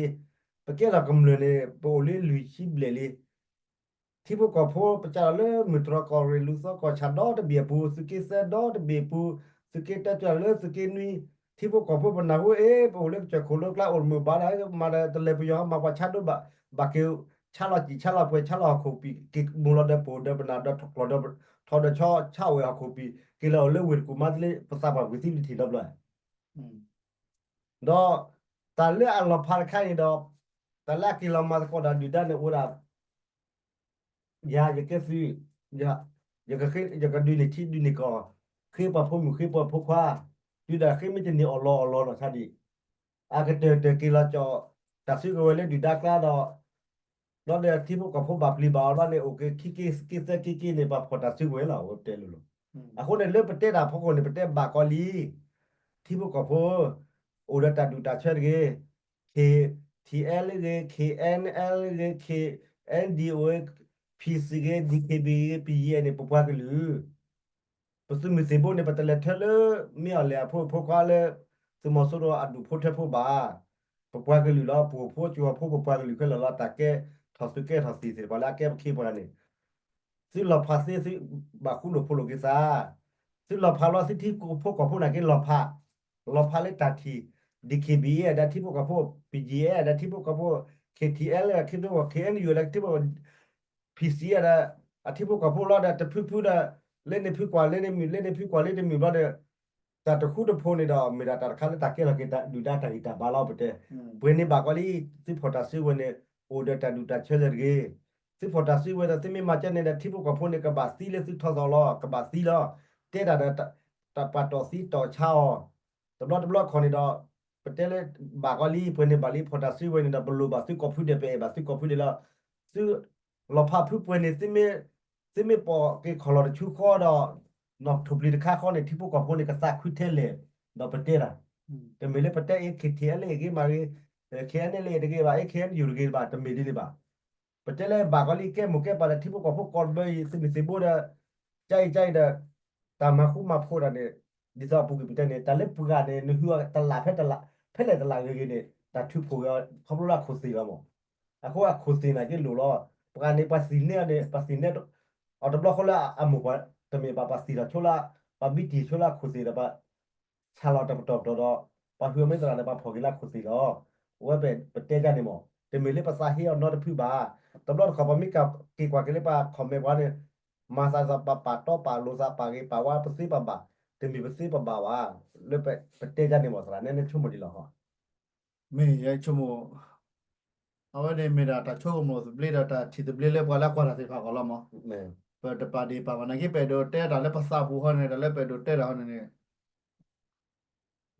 လံ ပကဲထီၣ်ကမျၢၢ်န့ၣ် ပအိၣ်လၢလွံၢ်ဆံဘျဲၣ်လံ ထံဖိကီၢ်ဖိ ပကးလီၤလၢမုၢ်တြီၢ်ကီၢ်ရ့ၣ် လူၤသီကီၢ်ဆၣ်ဒီတဘ့ၣ်အပူၤ သုးက့သၢဒီတဘ့ၣ်အပူၤ သုးက့တၢကၠီၣ်လၢသုးက့နွံ ထံဖိကီၢ်ဖိပနၢ်ဟူအ့ၣ် ပအိၣ်လၢကစၢၢ်ခိၣ်လၢကျါ အိၣ်တမုာ်ဘၣ်ဒၣ် မၤဒီးတလဲၤပယီၤ မၤပှၤဆါဒိၣ်ဘၣ် ဘၣ်က့ၤ ဆါလီၤစံၣ်ဆါလီၤပှဲၤ ဆါလီၤဟီၣ်ခိၣ်ပံၤ က့ၤမိၢ်လီၤဒီးပိၢ်ဒီးပနၢ်ဒီးထီၣ်ကျီၢ်ဒီး ထီၣ်ဒီးဆီဆါဝဲဟီၣ်ခိၣ်ပံၤ က့ၤလၢအိၣ်လၢဝ့ၢ်တကူၣ်မါသလ့ ပသးပှၢ်ကွံာ်သံပထံၣ်ဒီးဘျီ ဒီး တၢ်လၢအလီၤဖးတခါန့ၣ်ဒီး တၢ်လၢအက့ၤလီၤမၤသကိးတၢ်ဒုၣ်ဒါန့ၣ်အိၣ်ဒၣ် ယၤယကဲသုး ယကဒုးန့ၢ်ထံဒုးန့ၢ်ကီၢ် ဃ့ပှၤဖိမုၣ်ဃ့ပှၤဖိခွါ တုၤဒၣ်ဃ့မ့ၢ်တန့ၢ်အီၣ်လီၤအီၣ်လီၤနီၢ်ဆါဒံး အကတၢၢ်တၢၢ်က့ၤလီၤကၠီၣ် တၢ်စုကဝဲၤလၢဒုၣ်ဒါကျါဒီး ဘျီဒီးထံဖိကီၢ်ဖိဘၣ်ပျံၤဘၣ်အီၤဘျီန့ၣ် အိၣ်က့ၤခံက့သၢက့က့န့ၣ် ပှၤဖီၣ်တၢ်စုကဝဲၤလီၤ အဝဲပတဲလိၤလိၤ အဃိန့ၣ်လၢပတဲတၢ်ဖီခိၣ်န့ၣ် ပတဲဘၣ်ကီးလံ ထံဖိကီၢ်ဖိ အိၣ်ဒီးတၢ်ဒူၣ်တၢ်ဆၢတဂ့ၤ K T L ဂ့ၤ K N L ဂ့ၤ K N D O P C ဂ့ၤ D K B ဂ့ၤ ပယဲၢ်န့ၣ် ပပှၤကလုာ် ပသုးမုၢ်သံၣ်ဘိန့ၣ် ပတလဲၤထၢလၢ မ့ၢ်အီၤလဲၣ်အဖိဖိခွါလၢ သုးမီၤစိရိၤအဒူၣ်ဖိထၢဖိဘၣ် ပပှၤကလုာ်လီၤ. ပအိၣ်ဖိကၠိဖိ ပပှၤကလုာ်ခဲလၢာ်လီၤ. တၢ်ကဲထီၣ်သုးကဲထီၣ်သံၣ်သ့ၣ်တဖၣ်လၢအကဲပခ့ပှၤန့ၣ် သုလီၤဖးသ့ သုဘၣ်ဃူလိာ်ဖိးလိာ်က့ၤသး, သုလီၤဖးလီၤ. သုထံဖိကီၢ်ဖိနာ်က့ လီၤဖး, လီၤဖးလၢတၢ်ထံၣ် DKBA ဒီးထံဖိကီၢ်ဖိ, BGF ဒီးထံဖိကီၢ်ဖိ, KTLA ဒီးထံဖိကီၢ်ဖိ, KNU ဒီးထံဖိကီၢ်ဖိ, PC ဒီး အထံဖိကီၢ်ဖိလီၤ. ဒီးတဖုဖုဒီး လၢန့ၣ်ဖုကွၢ်လၢန့ၣ်မုာ်, လၢန့ၣ်ဖုကွၢ်လၢန့ၣ်မုာ်ဘျီဒီး တၢ်တဃူတဖိးန့ၣ်ဒီး မ့ၢ်ဒၣ်တၢ်တခါလၢတၢ်ကဲထီၣ်က့ၤတၢ်ဒုၣ်ဒါတၢ်ဂံၢ်တၢ်ဘါလီၤ. ပတဲ ပှဲၤန့ၣ်ဘၣ်ကီးလံ. သုဖီၣ်တၢ်စုကဝဲၤန့ၣ် အိၣ်ဒီးတၢ်ဒုၣ်တၢ်ဆၢလၢတဂ့ၤ. သုဖီၣ်တၢ်စုကဝဲၤဒီး သုမ့ၢ်မၤကဲန့ၣ်ဒီး ထံဖိကီၢ်ဖိန့ၣ် ကဘၣ်သံလၢသုထီၣ်သီၣ်လီၤ. ကဘၣ်သံလီၤ. တဲတၢ်ဒီး တၢ်ပာ်တီၢ်သံတီၢ်ဆါအီၤ တဘျီတဘျီခီၣ်န့ၣ်ဒီး ပတဲလၢ ဘၣ်ကီးလံ. ပှဲၤန့ၣ်ဘၣ်လံ. ဖီၣ်တၢ်စုကဝဲၤန့ၣ်ဒီး ပလိၣ်ဘၣ်သုကီၢ်ဖုဒဲး ပအဲၣ်ဘၣ်သုကီၢ်ဖုဒဲးလီၤ. သုလီၤဖးဖုပှဲၤန့ၣ် သုမ့ၢ်ပိာ်က့ၤခီၣ်လီၢ်တဆူဃီဒီး နီၣ်ထိၣ်ပျံၤတခါဃီန့ၣ် ထံဖိကီၢ်ဖိန့ၣ် ကသးခုထဲလဲၣ် ဒီးပတဲတၢ်. တမ့ၢ်လၢပတဲအံၤ KTLA ဂ့ၤမးဂ့ၤ, KNLA တဂ့ၤဘၣ်, KNU တဂ့ၤဘၣ်, တမ့ၢ်ဒ်န့ၣ်ဘၣ်. ပတဲလၢဘၣ်ကီးလံ ကဲမိၢ်ကဲပၢ်ဒီးထံဖိကီၢ်ဖိကီၢ်ဘၢအံၤ သုးမုၢ်သံၣ်ဘိဒီး ကအံၤကအံၤဒီး တၢ်မၤဃူမၤဖိးတၢ်န့ၣ် ဒ်သိးအပူၤကွံာ်ပတဲန့ၣ် တၢ်လၢပှၤဂၤန့ၣ် နဟုအီၤတလးဖဲတလး ဖဲလဲၣ်တလးဂ့ၤဂ့ၤန့ၣ် တၢ်ထုးဖှိၣ်က့ၤအီၤ ခီဖျိလၢအခိၣ်သ့ၣ်လီၤမး. အဃိအခိၣ်သ့ၣ်နာ်က့လိၣ်လီၤ. ပှၤန့ၣ် ပှၤသ့ၣ်နဲၣ်အီၤန့ၣ် ပှၤသ့ၣ်နဲၣ်အီၤတဘျီဃီလၢအမိၢ်ပှၢ် တမ့ၢ်ဘၣ် ပှၤသ့ၣ်ထီၣ်ဆိလၢ ပှၤဘံတံၢ်ဆိလၢအခိၣ်သ့ၣ်ဒီး ပှၤ ဆၣ်လီၤတပတီၢ်ပတီၢ်ဒီး ပှၤဟုအီၤမ့ၢ်သရၣ်ဒီး ပှၤဖီၣ်က့ၤလၢအခိၣ်သ့ၣ်လီၤ. အဝဲပတဲဒ်န့ၣ်မး, တမ့ၢ်လၢပသးဟ့အီၤနီတဖုဘၣ်. တဘျီတခီၣ်ပှၤမ့ၢ်က့ၤကွၢ်က့ၤလၢပှၤ comment ပှၤန့ၣ် မၤသးဒ်သိးပပာ်တီပာ်လိၤသး ပာ်ဂ့ၤပာ်ဝါပသ့ပဘၣ်, တမ့ၢ်ပသ့ပဘၣ်ဘၣ်. လၢပတဲဒ်န့ၣ်မး သရၣ်နဲနဆိကမိၣ်ဒ်လဲၣ်ဟီ. မ့ၢ်ယဆိကမိၣ် အဝဲန့ၣ်မ့ၢ်ဒၣ်တၢ်ဆိကမိၣ်သဘျ့ဒီးတၢ်ထံၣ်သဘျ့လၢပှၤလၢအကွၢ်တၢ်သ့ၣ်တဖၣ်အဂီၢ်လီၤမး. ပတပာ်ဒ့ၣ်ပာ်မးနာ်က့ ပအဲၣ်ဒိးတဲတၢ်လၢပသးပူၤဃီန့ၣ် တၢ်လၢပအဲၣ်ဒိးတဲတၢ်ဃီန့ၣ်န့ၣ်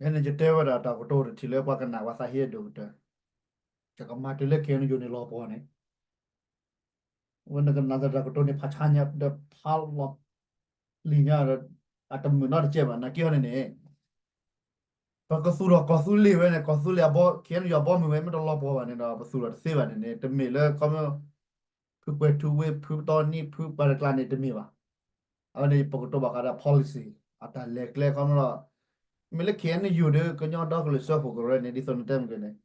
ယဲန့ၣ်ယတဲဝဲဒၣ်တၢ်ကတိၤတထံၣ်လၢပှၤကနၣ်ပှၤသးဟ့အဒိၣ်ကတၢၢ်, တကမၤတုၤလၢ KNU န့ၣ်လီၤပှီၢ်န့ၣ် ဝဲနကနၣ်သတးကတိၤန့ၣ် ဖးဆါညါဒီးဖးလီၤလံၤညါဒီး အတမုာ်နီတစဲးဘၣ် နာ်က့ဟီန့ၣ်န့ၣ် ပကသူၣ်ထီၣ်ကီၢ်သူလ့ၤဝဲန့ၣ် ကီၢ်သူလ့ၤအဘီ KNU အဘီမုၢ်ဝဲ မ့ၢ်တလီၤပှီၢ်ဘၣ်န့ၣ်ဒီး ပသူၣ်ထီၣ်တသ့ဘၣ်န့ၣ်န့ၣ် တမ့ၢ်လၢခီ ဖုကွဲၤထူဝ့ ဖုတီနံ ဖုပှၤတကျါန့ၣ် တမ့ၢ်ဘၣ်. အဝဲန့ၣ် ပကတိၤဘၣ်ဃးဒီး policy အတၢ်လဲၤကျဲခီမ့ၢ်လီၤ. မ့ၢ်လၢ KNU ဒီး ကညီဒီကလုာ်စၢဖှိၣ်ကရၢန့ၣ် ဒ်သိးနတဲမ့ၢ်က့ၤန့ၣ်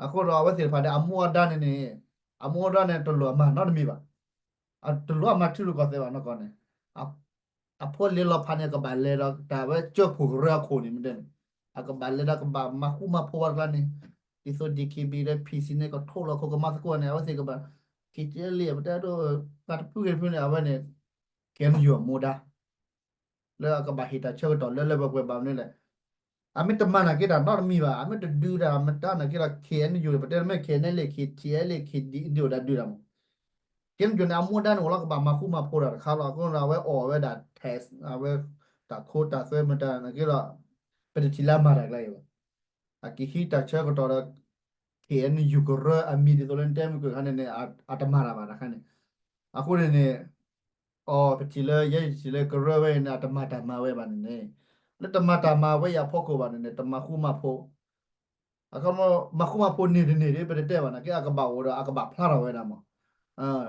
အဃိဒီးအဝဲသ့ၣ်တဖၣ်န့ၣ် အမူအဒါန့ၣ်န့ၣ် အမူအဒါန့ၣ် တလိၣ်အမၤနီတမံၤဘၣ်. တလိၣ်အမၤထံရူၢ်ကီၢ်သဲးဘၣ်နီၢ်ကီၢ်န့ၣ် အဖိလ့လီၤဖးန့ၣ် ကဘၣ်လဲၤဒီးတၢ်ဝဲစၢဖှိၣ်ကရၢအခိၣ်န့ၣ် မ့ၢ်တဲန့ၣ် အကဘၣ်လဲၤဒီးကဘၣ်မၤဃူမၤဖိးဝဲတကျါန့ၣ် ဒ်သိး DKB ဒီး PC န့ၣ် ကထိၣ်လီၤခိၣ်ကမၤသကိးန့ၣ် အဝဲသ့ၣ်ကဘၣ် KTLA ပတဲဒိး တၢ်တဖုဂ့ၤတဖုန့ၣ် အဝဲန့ၣ် KNU အမူဒါ လၢအကဘၣ်ဟ့ၣ်တၢ်ဆၢကတီၢ်လၢလၢပှဲၤပှဲၤဘၣ်မနုၤလဲၣ် အမ့ၢ်တမၤနာ်က့တၢ်နီတမံၤဘၣ် အမ့ၢ်တဒုးတၢ်မတၤနာ်က့ဒီး KNU ပတဲမ့ၢ် KNLA KTLA KD ဒ်အိၣ်ဒၣ်ဒုးတၢ်မး KNU န့ၣ် အမူဒါန့ၣ်အိၣ်လီၤ ကဘၣ်မၤဃူမၤဖိးတၢ်တခါလီၤ. အဃိဒီးအဝဲအီၣ်ဝဲဒၣ် tax အဝဲ တၢ်ခိတၢ်သွဲမတၤနာ်က့ဒီး ပတထံၣ်လၢအမၤတၢ်ကျါအံၤဘၣ်. အကဟံးတၢ်ဆၢကတီၢ်ဒီး KNU ကရၢအမံၤဒ်သိးလၢနတဲမုၢ်ကၢၢ်ခါန့ၣ်န့ၣ် အတမၤတၢ်ဘၣ်တခါန့ၣ်. အဃိန့ၣ်န့ၣ် အီၤပထံၣ်လၢ ယဲယထံၣ်လၢကရၢဝဲအံၤန့ၣ် အတမၤတၢ်မၤဝဲဘၣ်န့ၣ်န့ၣ် လၢတမၤတၢ်မၤဝဲအံၤအဖီခိၣ်ဘၣ်န့ၣ်န့ၣ် တမၤဃူမၤဖိး အခီ မၤဃူမၤဖိးန့ၢ်တန့ၢ်ဒ်ပတတဲဘၣ်နာ်က့ အကဘၣ်အိၣ်ဒီး အကဘၣ်ဖျါထီၣ်ဝဲဒၣ်မး.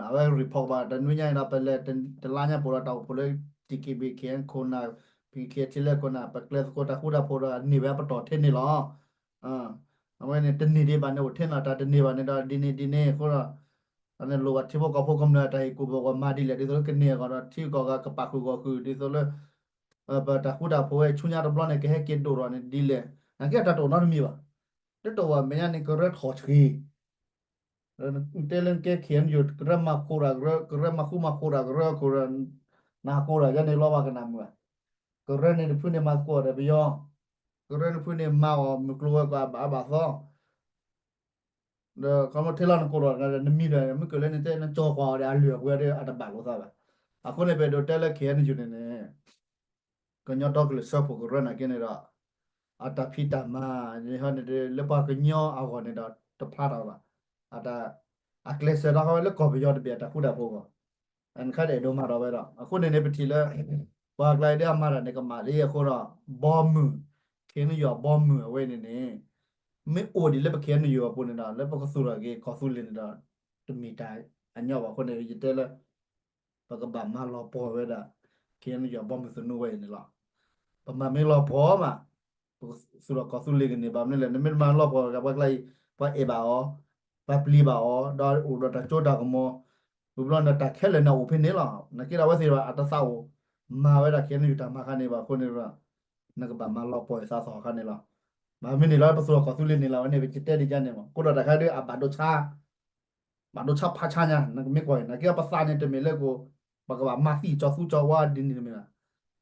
အဝဲ report ဘၣ် တနွံညါအံၤဒီး ပလဲၤတလါညါပူၤဒီး တၢ်အိၣ်ဖှိၣ်လၢ DKBA ခိၣ်နၢ် ပက့ၤထံလၢခိၣ်နၢ် ပကျဲသကိးတၢ်ဃူတၢ်ဖိးဒီး န့ၢ်ဝဲအပတီၢ်ထဲန့ၣ်လီၤ. အဝဲန့ၣ် တန့ၢ်ဒံးဘၣ်န့ၣ် အိၣ်ထဲန့ၣ် တၢ်တန့ၢ်ဘၣ်န့ၣ်ဒီး ဒ်န့ၣ်ဒ်န့ၣ်အဃိဒီး အန့ၣ်လိၣ်ဘၣ်ထံဖိကီၢ်ဖိကမျၢၢ်အတၢ်ဟ့ၣ်ကူၣ်ဘၣ်ဝဲမၤဒ်လဲၣ် ဒ်သိးလၢကန့ၢ်အဂီၢ်ဒီး ထံဂုၤကီၢ်ဂၤကပာ်ဃုာ်ဂီၢ်ဃုာ် ဒ်သိးလၢ ပတၢ်ဃူတၢ်ဖိးဝဲဆူညါတဘျီန့ၣ် ကဟဲက့ၤဒိၣ်ထီၣ်န့ၣ်ဒ်လဲၣ် နာ်က့အတၢ်တအိၣ်နီတမံၤဘၣ်. တတအိၣ်ဘၣ်မဲာ်ညါန့ၣ် ကရၢထီၣ်ဆှံ တဲလၢကဲ KNU ကရၢမၤခိၣ်တၢ်ကရၢ ကရၢမၤဃူမၤဖိးတၢ်ကရၢ ကရၢ နၢ်ကိၢ်တၢ်ယဲန့ၣ်လီၤဘၣ်ကနၣ်မုာ်ဘၣ်. ကရၢန့ၣ်တဖုန့ၣ်မၤသကိးဒီးပယီၤ ကရၢန့ၣ်တဖုန့ၣ်မၤအီၣ်မုၢ်ကျိၤဝဲၤကွာ်ဘၣ်အါဘၣ်သီ ဒီးခီဖျိထဲလီၤနကိးထီၣ်နမံၤဒီး မ့ၢ်ကလၢန့ၣ်တဲနကၠီၤကွၢ်အီၤဒီး အလုၢ်အပှ့ၤဒီးအတဘၣ်လိာ်သးဘၣ်. အဃိန့ၣ် ပအဲၣ်ဒိးတဲလၢ KNU န့ၣ်န့ၣ် ကညီဒီကလုာ်စၢဖှိၣ်ကရၢနာ်က့န့ၣ်ဒီး အတၢ်ဖံးတၢ်မၤန့ၣ်ဟီန့ၣ် လၢပှၤကညီအဂီၢ်န့ၣ်ဒီး တဖျါထီၣ်ဘၣ်. အတၢ် အကျဲးစၢးဒီးဟီဝဲလၢကီၢ်ပယီၤတဘ့ၣ်အတၢ်ဃူတၢ်ဖိးအဂီၢ် နခါဒီးအဲၣ်ဒိးမၤထီၣ်ဝဲဒီး အဃိန့ၣ်န့ၣ် ပထံၣ်လၢ ပှၤကျါအံၤဒ်အမၤတၢ်န့ၣ်ကမၣ်လံအဃိဒီး ဘီမုၢ် KNU အဘီမုၢ်အဝဲန့ၣ်န့ၣ် မ့ၢ်အိၣ်ဒံးလၢပ KNU အပူၤန့ၣ်ဒီး လၢပကသူၣ်ထီၣ်က့ၤကီၢ်သူလ့ၤန့ၣ်ဒီး တမ့ၢ်တၢ်အညီဘၣ်အဃိန့ၣ် ယတဲလၢ ပကဘၣ်မၤလီၤပှီၢ်ဝဲဒၣ် KNU အဘီမုၢ်သနူဝဲအံၤန့ၣ်လီၤ. ပမၤမ့ၢ်လီၤပှီၢ်မး ပကသူၣ်ထီၣ်ကီၢ်သူလ့ၤကန့ၢ်ဘၣ်မနုၤလဲၣ် နမ့ၢ်တမၤလီၤပှီၢ်ဂၤပှၤကျါအံၤ ပှၤအဲၣ်ဘၣ်အီၤ, ပှၤပျံၤဘၣ်အီၤ, ဒီးအိၣ်ဒီးတၢ်စိတၢ်ကမီၤ, ဝံၤဘျီန့ၣ်တၢ်ခဲလၢာ်န့ၣ်အိၣ်ဖဲန့ၣ်လီၤ. နာ်က့ဒီးအဝဲသ့ၣ်တဖၣ်အတသးအိၣ်မၤဝဲဒၣ် KNU တၢ်မၤခါန့ၣ်ဘၣ်အဃိန့ၣ်ဒီး နကဘၣ်မၤလီၤပှီၢ်အသးသီခါန့ၣ်လီၤ. မ့မ့ၢ်န့ၣ်လီၤ ပသူၣ်ထီၣ်ကီၢ်သူလ့ၤန့ၣ်လီၤ ဝဲန့ၣ် ပကတဲဒ်န့ၣ်မး ကိးဒီးတၢ်ခါဒ်အဘၣ်ဒိဆါ ဘၣ်ဒိဆါဖးဆါညါ နကမ့ၢ်ကွၢ်အံၤ နာ်က့ပသးန့ၣ်တမ့ၢ်လၢက ပကဘၣ်မၤသံကၠီသူကၠီဝါဒ်န့ၣ်တမ့ၢ်ဘၣ်.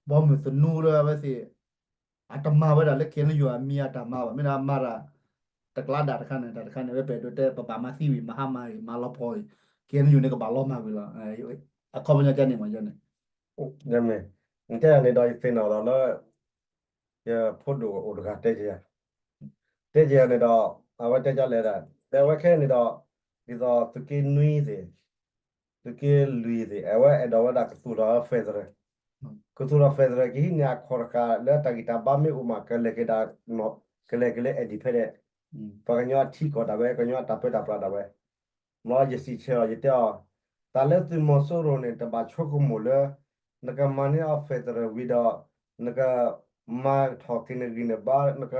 ဘီမုၢ်သနူလၢအဝဲသ့ၣ် အတမၤဝဲဒၣ်လၢ KNU အမံၤအတၢ်မၤဘၣ် မ့ၢ်ဒၣ်မၤတၢ် တကျါဒၣ်တခါန့ၣ် တၢ်တခါန့ၣ် ဝဲပအဲၣ်ဒိးတဲ ပဘၣ်မၤသံဝံၤ မၤဟါမၢ်ဂ့ၤ မၤလီၤပှီၢ်ဂ့ၤ KNU န့ၣ်ကဘၣ်လီၤမၢ်ဝံၤလီၤ. အခီပညီကန့ၣ်မး ယန့ၣ် ယမ့ၢ် နတဲန့ၣ်ဒီးယသ့ၣ်နီၣ်လီၤလၢ ယဖိဒိၣ်အိၣ်တဂၤတဲက့ၤယၤ, တဲက့ၤယၤန့ၣ်ဒီး အဝဲတဲကလဲၣ်ဒၣ် တဲဝဲခဲအံၤန့ၣ်ဒီး ဒ်သိးသုးက့နွံသ့ၣ် သုးက့လွံၢ်သ့ၣ် အဝဲအဲၣ်ဒိးဝဲဒၣ်ကသူၣ်ထီၣ် federal, ကသူၣ်ထီၣ် federal ကဟံးန့ၢ်အခီၣ်တဃာ်လၢတၢ်ဂံၢ်တၢ်ဘါမ့ၢ်အိၣ်မး ကလဲၤက့ၤဒၣ် ကလဲၤက့ၤလၢ independent ပှၤကညီအထံကီၢ်ဒၣ်ဝဲ ကညီအတၢ်ပၢတၢ်ပြးဒၣ်ဝဲ မ်ယစံးဆၢအီၤ ယတဲအီၤ, တၢ်လၢသုးမီၤစိရိၤန့ၣ် တဘၣ်ဆိကမိၣ်လၢ နကမၤန့ၢ်အီၤ federal ဝံၤဒီး နကမၤထီၣ်က့ၤနဂံၢ်နဘါ နက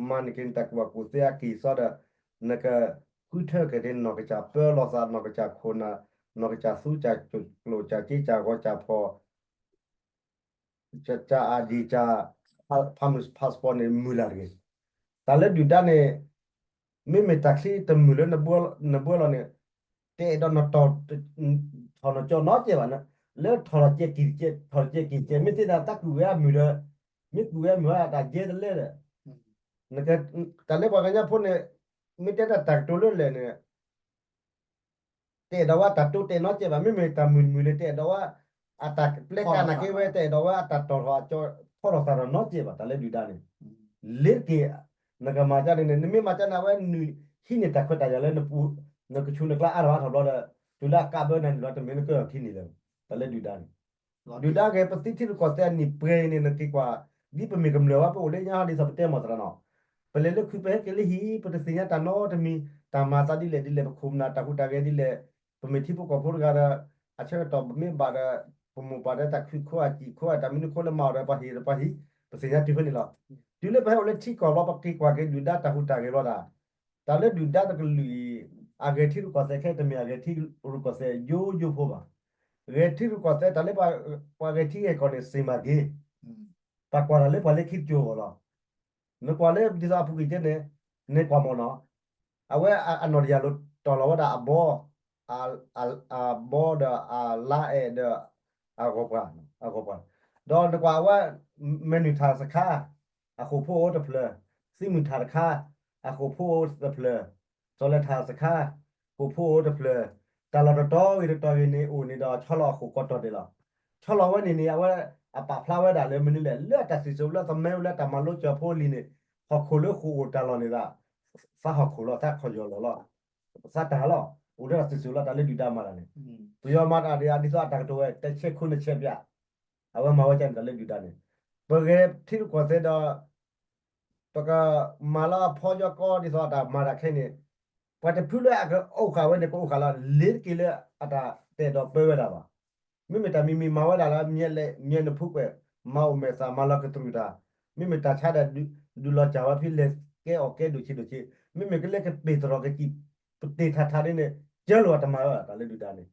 မၤန့ၢ်က့ၤနတၢ်ကူၣ်ဘၣ်ကူၣ်သ့အကံၢ်အစီဒီး နကဃုထၢက့ၤန့ၣ် နီၢ်ကစၢ်ပၢလီၤသး နီၢ်ကစၢ်ခိၣ်နၢ် နီၢ်ကစၢ်သူကၢ်ကျိၣ် ကၢ်စ့ကၢ်ဂီၤကၢ်ဖီၣ် ကၢ် ID ကၢ် ဖးမုၢ် passport န့ၣ် မုၢ်လၢ်တဂ့ၤ. တၢ်လၢဒုၣ်ဒါန့ၣ် မ့မ့ၢ်တၢ်ချံတမုၢ်လၢနဘၢလီၤန့ၣ် တအဲၣ်ဒိးနတီၢ် ထီၣ်နကၠီနီတစဲးဘၣ်, လၢထီၣ်လီၤကဲက့ၤတကဲး ထီၣ်လီၤကဲက့ၤတကဲး မ့ၢ်သ့ၣ်ညါတၢ်ကူၣ်ဝဲအမုၢ်ဒီး မ့ၢ်ကူၣ်ဝဲအမုၢ်ဝဲတၢ်ယဲတလဲဒီး တၢ်လၢပှၤကညီဖိန့ၣ် မ့ၢ်တဲဒၣ်တၢ်ကတိၤလၢလဲၣ်န့ၣ် တအဲၣ်ဒိးဝဲတၢ်တိတဲာ်နီတစဲးဘၣ်, မ့မ့ၢ်တၢ်မုာ်မုာ်လၢတအဲၣ်ဒိးဝဲ အတၢ်ပျဲကးနာ်က့ဝဲ တအဲၣ်ဒိးဝဲအတၢ်တီၢ်ထီၣ်အကၠီ ထီထီၣ်သၣ်ထီၣ်နီတစဲးဘၣ်, တၢ်လၢဒုၣ်ဒါန့ၣ် လ့ၤတက့ၢ် နကမၤကန့ၣ် နမ့ၢ်မၤကန့ၣ် အဝဲနုာ်ဟံးန့ၢ်တၢ်ခွဲးတၢ်ယာ်လၢ နကဆူးနကျါအါထီၣ်အါထီၣ်ဘျီဒီး တုၤလၢအကးဘၢနၤန့ၣ်လီၤ တမ့ၢ်နကၢၢ်ထံန့ၣ်လၢၤဘၣ်, တၢ်လၢဒုၣ်ဒါန့ၣ် ဒုၣ်ဒါဂ့ၤ ပသုးထံရူၢ်ကီၢ်သဲးအနံၣ်ပှဲၤအံၤန့ၣ် နက့ၤကွၢ် ဒ်ပမ့ၢ်ကမျၢၢ်ဝဲ ပအိၣ်လၢညါဒ်သိးပတဲမၤသရၣ်နီၤ, ပလဲၤလၢခုးပဟဲက့ၤလၢဟံၣ် ပတသ့ၣ်ညါတၢ်နီတမံၤ, တၢ်မၤသးဒ်လဲၣ်ဒ်လဲၣ် ပခိၣ်ပနၢ်တၢ်ဟူးတၢ်ဂဲၤဒ်လဲၣ်, ပမ့ၢ်ထံဖိကီၢ်ဖိတဂၤဒီး အဆၢကတီၢ်ပမ့ၢ်ဘၣ်ဒီး ပမိၢ်ပၢ်ဒီးတၢ်ခုၣ်ခိၣ်အစံာ်ခိၣ်အတၢ်မနုၤခိၣ်လၢမၤအီၤဒီးပှၤဟံၣ်ဒီးပှၤဟံၣ်, ပသ့ၣ်ညါတုၤဖဲန့ၣ်လီၤ. တုၤလၢပဟဲအိၣ်လၢထံကီၢ်ဘျီ ပက့ၤကွၢ်က့ၤဒုၣ်ဒါတၢ်ဟူးတၢ်ဂဲၤဘျီဒၣ် တၢ်လၢဒုၣ်ဒါတကလုာ်အံၤ အဂဲၤထံရူၢ်ကီၢ်သဲးခဲတမ့ၢ်အဂဲၤထံရူၢ်ကီၢ်သဲးယိယိဖိဘၣ်. ဂဲၤထံရူၢ်ကီၢ်သဲး တၢ်လၢပှၤဂဲၤထံဂဲၤကီၢ်န့ၣ် စ့မၤဂ့ၤ, ပှၤကွၢ်တၢ်လၢပှၤလၢခံတကၠိၤအဂီၢ်လီၤ. နကွၢ်လၢဒ်သိးအပူၤကွံာ်ကဲန့ၣ် နကွၢ်မ့ၢ်နီၤ, အဝဲအနီၢ်တယၢ်လိၤတီၢ်လီၤဝဲဒၣ်အဘီ အဘီဒီးအလါအဲၣ်ဒီး အဂီၤပှၤ အဂီၤပှၤ, ဒီးနကွၢ်အဝဲ မဲၢ်နုာ်ထၣ်တခါ အဃိာ်ဖိအိၣ်တဖျၢၣ်, သံမုၢ်ထၣ်တခါ အဃိာ်ဖိအိၣ်တဖျၢၣ်, စီၤလဲၤထၣ်တခါ ဃိာ်ဖိအိၣ်တဖျၢၣ်, တၢ်လီၢ်တတီၤဂ့ၤတတီၤဂ့ၤန့ၣ်အိၣ်န့ၣ်ဒီး ဆီလီၤအဃိာ်ကိးတီၤဒဲးလီၤ. ဆီလီၤဝဲန့ၣ်န့ၣ် အဝဲအပာ်ဖျါဝဲဒၣ်လၢမနုၤလဲၣ် လၢအတၢ်စံၣ်စိၤလၢသမၢလၢတၢ်မၤလိကၠီၤဖိလံၤန့ၣ် ဟီၣ်ခိၣ်လၢဃိာ်အိၣ်တၢ်လီၢ်န့ၣ်သး သးဟီၣ်ခိၣ်လီၤ သးခီၣ်ယီၢ်လီၤလီၤ သးတၢ်လီၤ အိၣ်လၢတၢ်စံၣ်စိၤလၢတၢ်လၢဒုၣ်ဒါမၤတၢ်န့ၣ်, ပယီၤမၤတၢ်ဒ်အဒ်သိးအတၢ်ကတိၤဝဲ တဆဲးခိၣ်နဆဲးပၠး, အဝဲမၤဝဲကန့ၣ်တၢ်လၢဒုၣ်ဒါန့ၣ်, ပဂဲၤထံရူၢ်ကီၢ်သဲးဒီး ပကမၤလၢအဖီကၠီကီဒ်သိးအတၢ်မၤတၢ်ခဲအံၤန့ၣ်, ပှၤတဖုလၢအကအိၣ်ဃာ်ဝဲန့ၣ် ကအိၣ်ဃာ်လီၤ လ့ၤတက့ၢ်လၢအတၢ်တအဲၣ်ဒိးပၢဝဲဒၣ်ဘၣ်. မ့မ့ၢ်တၢ်မံၤမံၤမၤဝဲဒၣ်လၢ မ့ၢ်လဲၤမ့ၢ်နဖူးကွဲး မၤအိၣ်မဲာ်သၣ် မၤလီၤကတြူာ်တၢ်, မ့မ့ၢ်တၢ်ဆါဒီး ဒုးလီၤစၢ်ဝဲဖဲလဲၤကဲအီၣ်ကဲဒိၣ်ဆံးဒိၣ်ဆံး, မ့မ့ၢ်ကလဲၤကပ့ၢ်သရီၣ်ကစံၣ် ပတ့ၢ်ထးထးဒ်န့ၣ် ကၢလိာ်အတမၤဝဲဘၣ် တၢ်လၢဒုၣ်ဒါန့ၣ်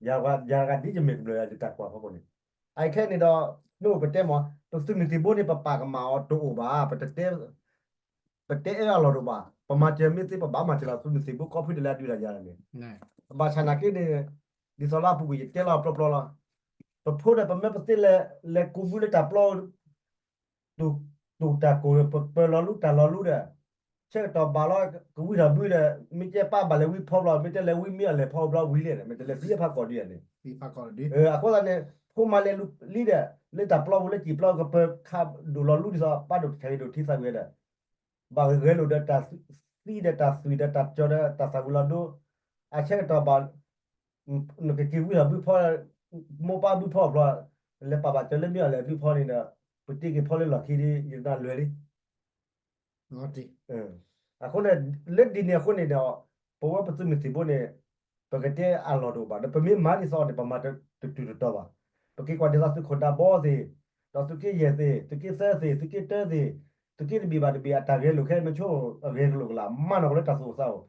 ယၤတဂၤဒ်ယမ့ၢ်ကမျၢၢ်ယၤယတၢ်ကွၢ်ဖီခိၣ်န့ၣ်, အခဲအံၤန့ၣ်ဒီး မ့ၢ်အိၣ်ပတဲမး ပသုးမုၢ်သံၣ်ဘိန့ၣ် ပပာ်ကမၣ်အီၤတအိၣ်ဘၣ်, ပတတဲအၢအလီၢ်တအိၣ်ဘၣ်, ပမၤစၢၤမ့ၢ်သ့ ပဘၣ်မၤစၢၤလီၤသုးမုၢ်သံၣ်ဘိကီၢ်ဖုဒၣ်လၢအဒုးတၢ်ယၤန့ၣ်, ဘၣ်ဆၣ်နာ်က့န့ၣ် ဒ်သိးလၢအပူၤကွံာ်ယတဲလီၤပျီပျီလီၤ, ပဖိဒီးပမၢပသ့လဲၤ လဲၤကူးဘုလၢတၢ်ပျီ တူၢ်တၢ်ကိၢ် ပပၢၤလီၤလူတၢ်လီၤလူဒီး ဆၢကတီၢ်ဘၣ်လီၤ ကဝံထီၣ်ဘုဒီး မ့ၢ်ကဲပၢ်ဘၣ်လဲၤဝံဖီဘျီ မ့ၢ်တဲလဲၤဝံမ့ၢ်အီၤလဲၤဖီဘျီဝံလဲၣ်ဒီး မ့ၢ်တဲလဲၤသံဖးကီၢ်ဒ်န့ၣ်, အဃိသတးန့ၣ် ဖိမၤလဲၤလူလံဒီး လၢတၢ်ပျီပူၤလၢစံၣ်ပျီကပၢၤခးဒိၣ်လီၤလူဒ်သိး ပၢ်ဒိၣ်တဆၢဂ့ၤဒိၣ်ထံသးဝံၤဒီး ဘၣ်ဂဲၤလိာ်ဒီးတၢ်သံဒီးတၢ်သွံၣ်ဒီးတၢ်ကၠီဒီးတၢ်သးဝံၤလီၤဒိ အဆၢကတီၢ်ဘၣ် နကက့ၤဝံထီၣ်ဘုဖီ မိၢ်ပၢ်ဘုဖီအဖျီ လဲၤပာ်ဘၣ်ကၢၤလၢမ့ၢ်အီၤလဲၤဘုဖီန့ၣ်ဒီး ပတ့က့ၤဖီလၢလီၢ်ခံဒ်ယတၢ်လွဲၢ်လံ အဃိန့ၣ် လၢဒ်န့ၣ်အဃိန့ၣ်ဒီး ပဝဲပသုးမုၢ်သံၣ်ဘိန့ၣ် ပကတဲအလီၢ်တအိၣ်ဘၣ် ဒီးပမ့ၢ်မၤဒ်သိးန့ၣ် ပမၤတတုၤတတီၤဘၣ်. ပက့ၤကွၢ်ဒ်သိးသုးခိၣ်ဒၢဘီသ့ၣ်, ဒီးသုးက့ယဲၢ်သ့ၣ်, သုးက့သၢသ့ၣ်, သုးက့တၢသ့ၣ်, သုးက့တဘ့ၣ်ဘၣ်တဘ့ၣ်အတၢ်ဂဲၤလိာ်ခဲအံၤ နဆိကမိၣ်အဂဲၤကလိာ်ကလာ် မၤနီၢ်ကီၢ်လၢတၢ်သူၣ်အိၣ်သးအိၣ်,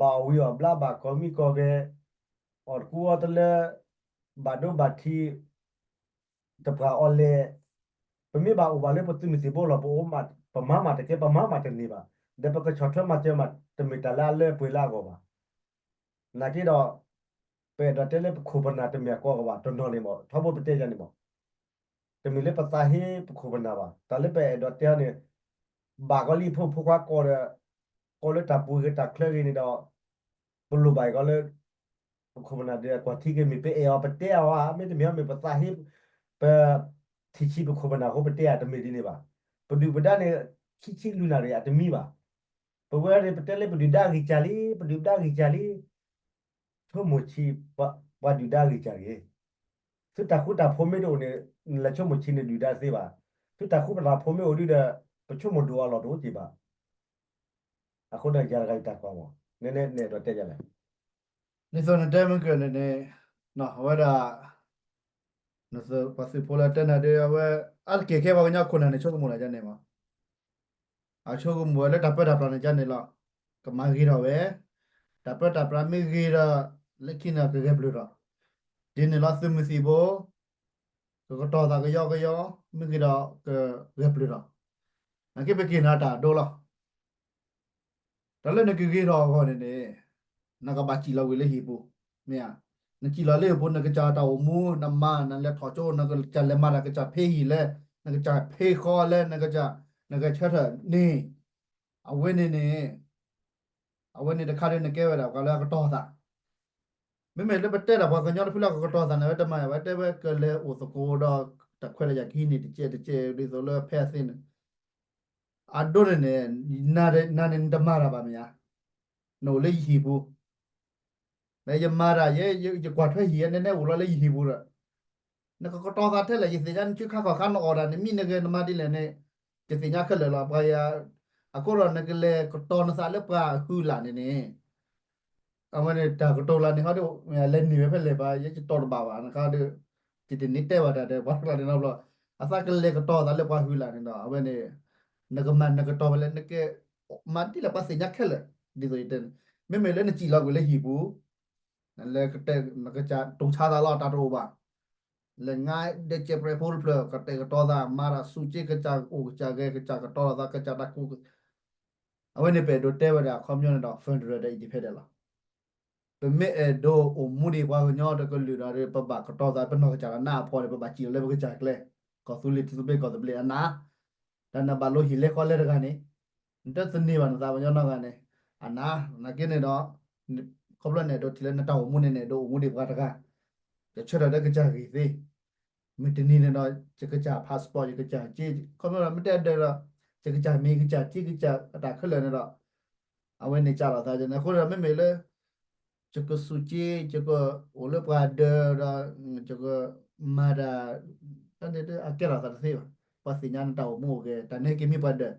ဘၣ်အီၣ်ဝံၤအီၣ်ဘျါ ဘၣ်ကီၤမံကီၤဂဲၤ, အီၣ်တကူအီတလၢ, ဘၣ်ဒိဘၣ်ထံး, တပှၢ်အီၤလဲၣ်, ပမ့ၢ်ဘၣ်အိၣ်ဘၣ်လၢပသုးမုၢ်သံၣ်ဘိလီၤ ပအိၣ်မး ပမၤမးတကဲ ပမၤမးတန့ၢ်ဘၣ်, ဒီးပကဆီၣ်ထွဲမၤစၢၤမး တမ့ၢ်တၢ်လၢအလၢအပှဲၤလၢအဂီၢ်ဘၣ်. နာ်က့ဒီး ပအဲၣ်ဒိးတဲလၢပခိၣ်ပနၢ်တမ့ၢ်အကီအဂီၢ်ဘၣ် တနီၤန့ၣ်မး ထီဘိပတဲယၤန့ၣ်မး တမ့ၢ်လၢပသးဟ့ပခိၣ်ပနၢ်ဘၣ်. တၢ်လၢပအဲၣ်ဒိးတဲအီၤန့ၣ် ဘၣ်ကီလံဖိမုၣ်ဖိခွါကိးဒီး ကိးလၢတၢ်ပူၤဂ့ၤတၢ်ချၢဂ့ၤန့ၣ်ဒီး ပလိၣ်ဘၣ်အံၤကီးလၢ ပခိၣ်ပနၢ်ဒီးကွၢ်ထံက့ၤ မ့ၢ်ပအဲၣ်အီၤပတဲအီၤဧါ, မ့တမ့ၢ်မ့ၢ်ပသးဟ့ ပ ထံၣ်ဆံးပခိၣ်ပနၢ်အဃိပတဲအီၤ တမ့ၢ်ဒ်န့ၣ်ဘၣ်. ပဒုၣ်ပဒါန့ၣ် ခံဆံလွံၢ်နၣ်ရံၣ်အတမံဘၣ်. ပဝဲန့ၣ် ပတဲလၢပဒုၣ်ဒါဂံၢ်စၢ်လံ, ပဒုၣ်ပဒါဂံၢ်စၢ်လံ. ဆိကမိၣ်ဆံး ပှၤဒုၣ်ဒါဂံၢ်စၢ်ဂ့ၤ, သုတၢ်ဃူတၢ်ဖိးမ့ၢ်တအိၣ်န့ၣ် နလဲၤဆိကမိၣ်ဆံးန့ၣ်ဒုၣ်ဒါသ့ဘၣ်. သုတၢ်ဃူတၢ်ဖိးမ့ၢ်အိၣ်ဒုဒီး ပဆိကမိၣ်ဒိၣ်အလီၢ်တအိၣ်က့ၤဘၣ်. အဃိန့ၣ် ယၤတဂၤယတၢ်ကွၢ်မး နနအဲၣ်ဒိးတဲယၤလဲၣ်. ဒ်သိးနတဲမုၢ်ကၢၢ်န့ၣ်န့ၣ် အဝဲဒၣ် ပှၤသုးဖိလၢတဲနၤဒီး အဝဲ အါတက့ၢ်ခဲပှၤကညီခိၣ်နၢ်န့ၣ် ဆိကမိၣ်တၢ်ဒ်န့ၣ်မး, အဆိကမိၣ်ဝဲလၢတၢ်ပၢတၢ်ပြးန့ၣ်ဒ်န့ၣ်လီၤ. ကမၤဂ့ၤထီၣ်ဝဲ တၢ်ပၢတၢ်ပြးမ့ၢ်ဂ့ၤဒီး လၢခံန့ၣ်ကဂဲၤပျုၢ်ထီၣ်, ဒ်န့ၣ်လီၤ သုးမုၢ်သံၣ်ဘိ ကကတီၤသးကယီကယီ မ့ၢ်ဂ့ၤဒီးကဂဲၤပျုၢ်ထီၣ်. နာ်က့ပက့ၤနၤတၢ်ဒိလီၤ. တၢ်လၢနကဂ့ၤထီၣ်အဂီၢ်န့ၣ်န့ၣ် နကဘၣ်စံၣ်လီၤကွံာ်လၢဟံၣ်ပူၤ, မ့ၢ်ဧါ. နစံၣ်လီၤလၢဟံၣ်ပူၤ နကစၢ်တၢ်အိၣ်မူ နမၤ နလဲၤထီၣ်ကၠိ နကစၢ်လဲၤမၤတၢ် ကစၢ်ဖ့ဟံၣ်လဲၣ်, နကစၢ်ဖ့ဃီလဲၣ်, နကစၢ် နကဆၢထၢၣ်န့ၣ် အဝဲန့ၣ်န့ၣ် အဝဲန့ၣ်တခါဒီးနကဲဝဲဒၣ်ပှၤလၢအကတီၤသး. မ့မ့ၢ်လၢပတဲဒၣ်ပှၤကညီတဖုလၢအကတီၤသးန့ၣ် ဝဲတမၤယၤ ဝဲတဲဝဲကလဲၤအိၣ်သကိးဒီး တၢ်ခွဲးတၢ်ယာ်ကဟံးန့ၢ်တကဲးတကဲး ဒ်သိးလၢဖဲအသ့န့ၣ် အဒိန့ၣ်န့ၣ် နၤန့ၣ်နတမၤတၢ်ဘၣ်မ့ၢ်ဧါ. နအိၣ်လၢယဟံၣ်ပူၤ ယမၤတၢ် ယကွၢ်ထွဲဟံၣ် နဲနဲအိၣ်လီၤလၢယဟံၣ်ပူၤဒီး နကကတီၤသးထဲလဲၣ် ယသ့ၣ်ညါ နဆူခါခီၣ်ခါနအီၣ်တၢ် နမံနဂဲၤနမၤဒ်လဲၣ်န့ၣ် ယသ့ၣ်ညါခဲလၢာ်လီၤ. ပှၤယၤ အဃိဒီးနကလဲၤကတီၤနသးလၢပှၤအဟုလၢ်န့ၣ်န့ၣ် အဝဲန့ၣ်တၢ်ကတိၤလၢန့ၣ်ဟီဒီး လဲၤန့ၢ်ဝဲဖဲလဲၣ်ဘၣ် ယဲယတီၤတဘၣ်ဘၣ် နခါဒီး ယတန့ၢ်တဲဘၣ်တၢ်ဒီး ပှၤတကျါန့ၣ်နီတဘျီ အသးကလဲၤကတီၤသးလၢပှၤဟုလၢ်န့ၣ်ဒီး အဝဲန့ၣ် နကမၤနကတီၤဖဲလဲၣ် နကမၤဒ်လဲၣ် ပှၤသ့ၣ်ညါခဲလၢာ် ဒ်သိးယတဲန့ၣ် မ့မ့ၢ်လၢနစံၣ်လီၤကွံာ်လၢဟံၣ်ပူၤ နလဲၤကတဲ နကစၢ်တိၢ်ဆါသးလီၤ တၢ်တအိၣ်ဘၣ် လဲၤငါဒဲကဲးပြဲးဖိတဖျၢၣ် ကတဲာ်ကတီၤသး မၤတၢ်ဆူၣ်က့ ကစၢ်အိၣ်ကစၢ်ဂဲၤ ကစၢ်ကတီၤလီၤသး ကစၢ်တၢ်ကူ အဝဲန့ၣ်ပအဲၣ်ဒိးတဲဝဲဒၣ်အခီပညီန့ၣ်ဒီး federal ဒီး independent လီၤ. ပမ့ၢ်အဲၣ်ဒိးအိၣ်မူဒံးပှၤကညီတကလုာ်ဒီး ပဘၣ်ကတီၤသး ပနီၢ်ကစၢ်ဒီးနၢ်အဖီန့ၣ် ပဘၣ်စံၣ်လီၤလၢပကစၢ်ကျဲ ကီၢ်သူလ့ၤထံသဘျ့ကီၢ်သဘျ့အနၢ် တၢ်နဘၣ်လိဟံၣ်လဲဃီလဲတဂၤန့ၣ် နတသန့ၤဘၣ်နသးပညီနီတဂၤန့ၣ် အနၢ် နာ်က့န့ၣ်ဒီး ခီဖျိန့ၣ်အဲၣ်ဒိးထံၣ်လၢနတၢ်အိၣ်မူန့ၣ်န့ၣ် အဲၣ်ဒိးအိၣ်မူဒံးပှၤတဂၤ ယဆၢထၢၣ်လၢကစၢ်ဂ့ၤသ့ မုၢ်တနံၤန့ၣ်ဒီး ယကစၢ် passport ယကစၢ်က့ ခီဖျိမ့ၢ်တဲဒၢးဒီး ယကစၢ်မ့ၢ်ကစၢ်က့ ကစၢ်အတၢ်ခဲလၢာ်န့ၣ်ဒီး အဝဲန့ၣ်ကၢ်လီၤသးန့ၣ် အဃိဒီးမ့မ့ၢ်လၢ ယကဆူၣ်က့ ယကအိၣ်လၢပှၤဒၢးဒီး ယကမၤတၢ် တၢ်န့ၣ်အကဲထီၣ်သးတသ့ဘၣ်. ပှၤသ့ၣ်ညါနတၢ်အိၣ်မူအိၣ်ဂဲၤ တၢ်န့ၣ်က့ၤမ့ၢ်ပှၤဒၢး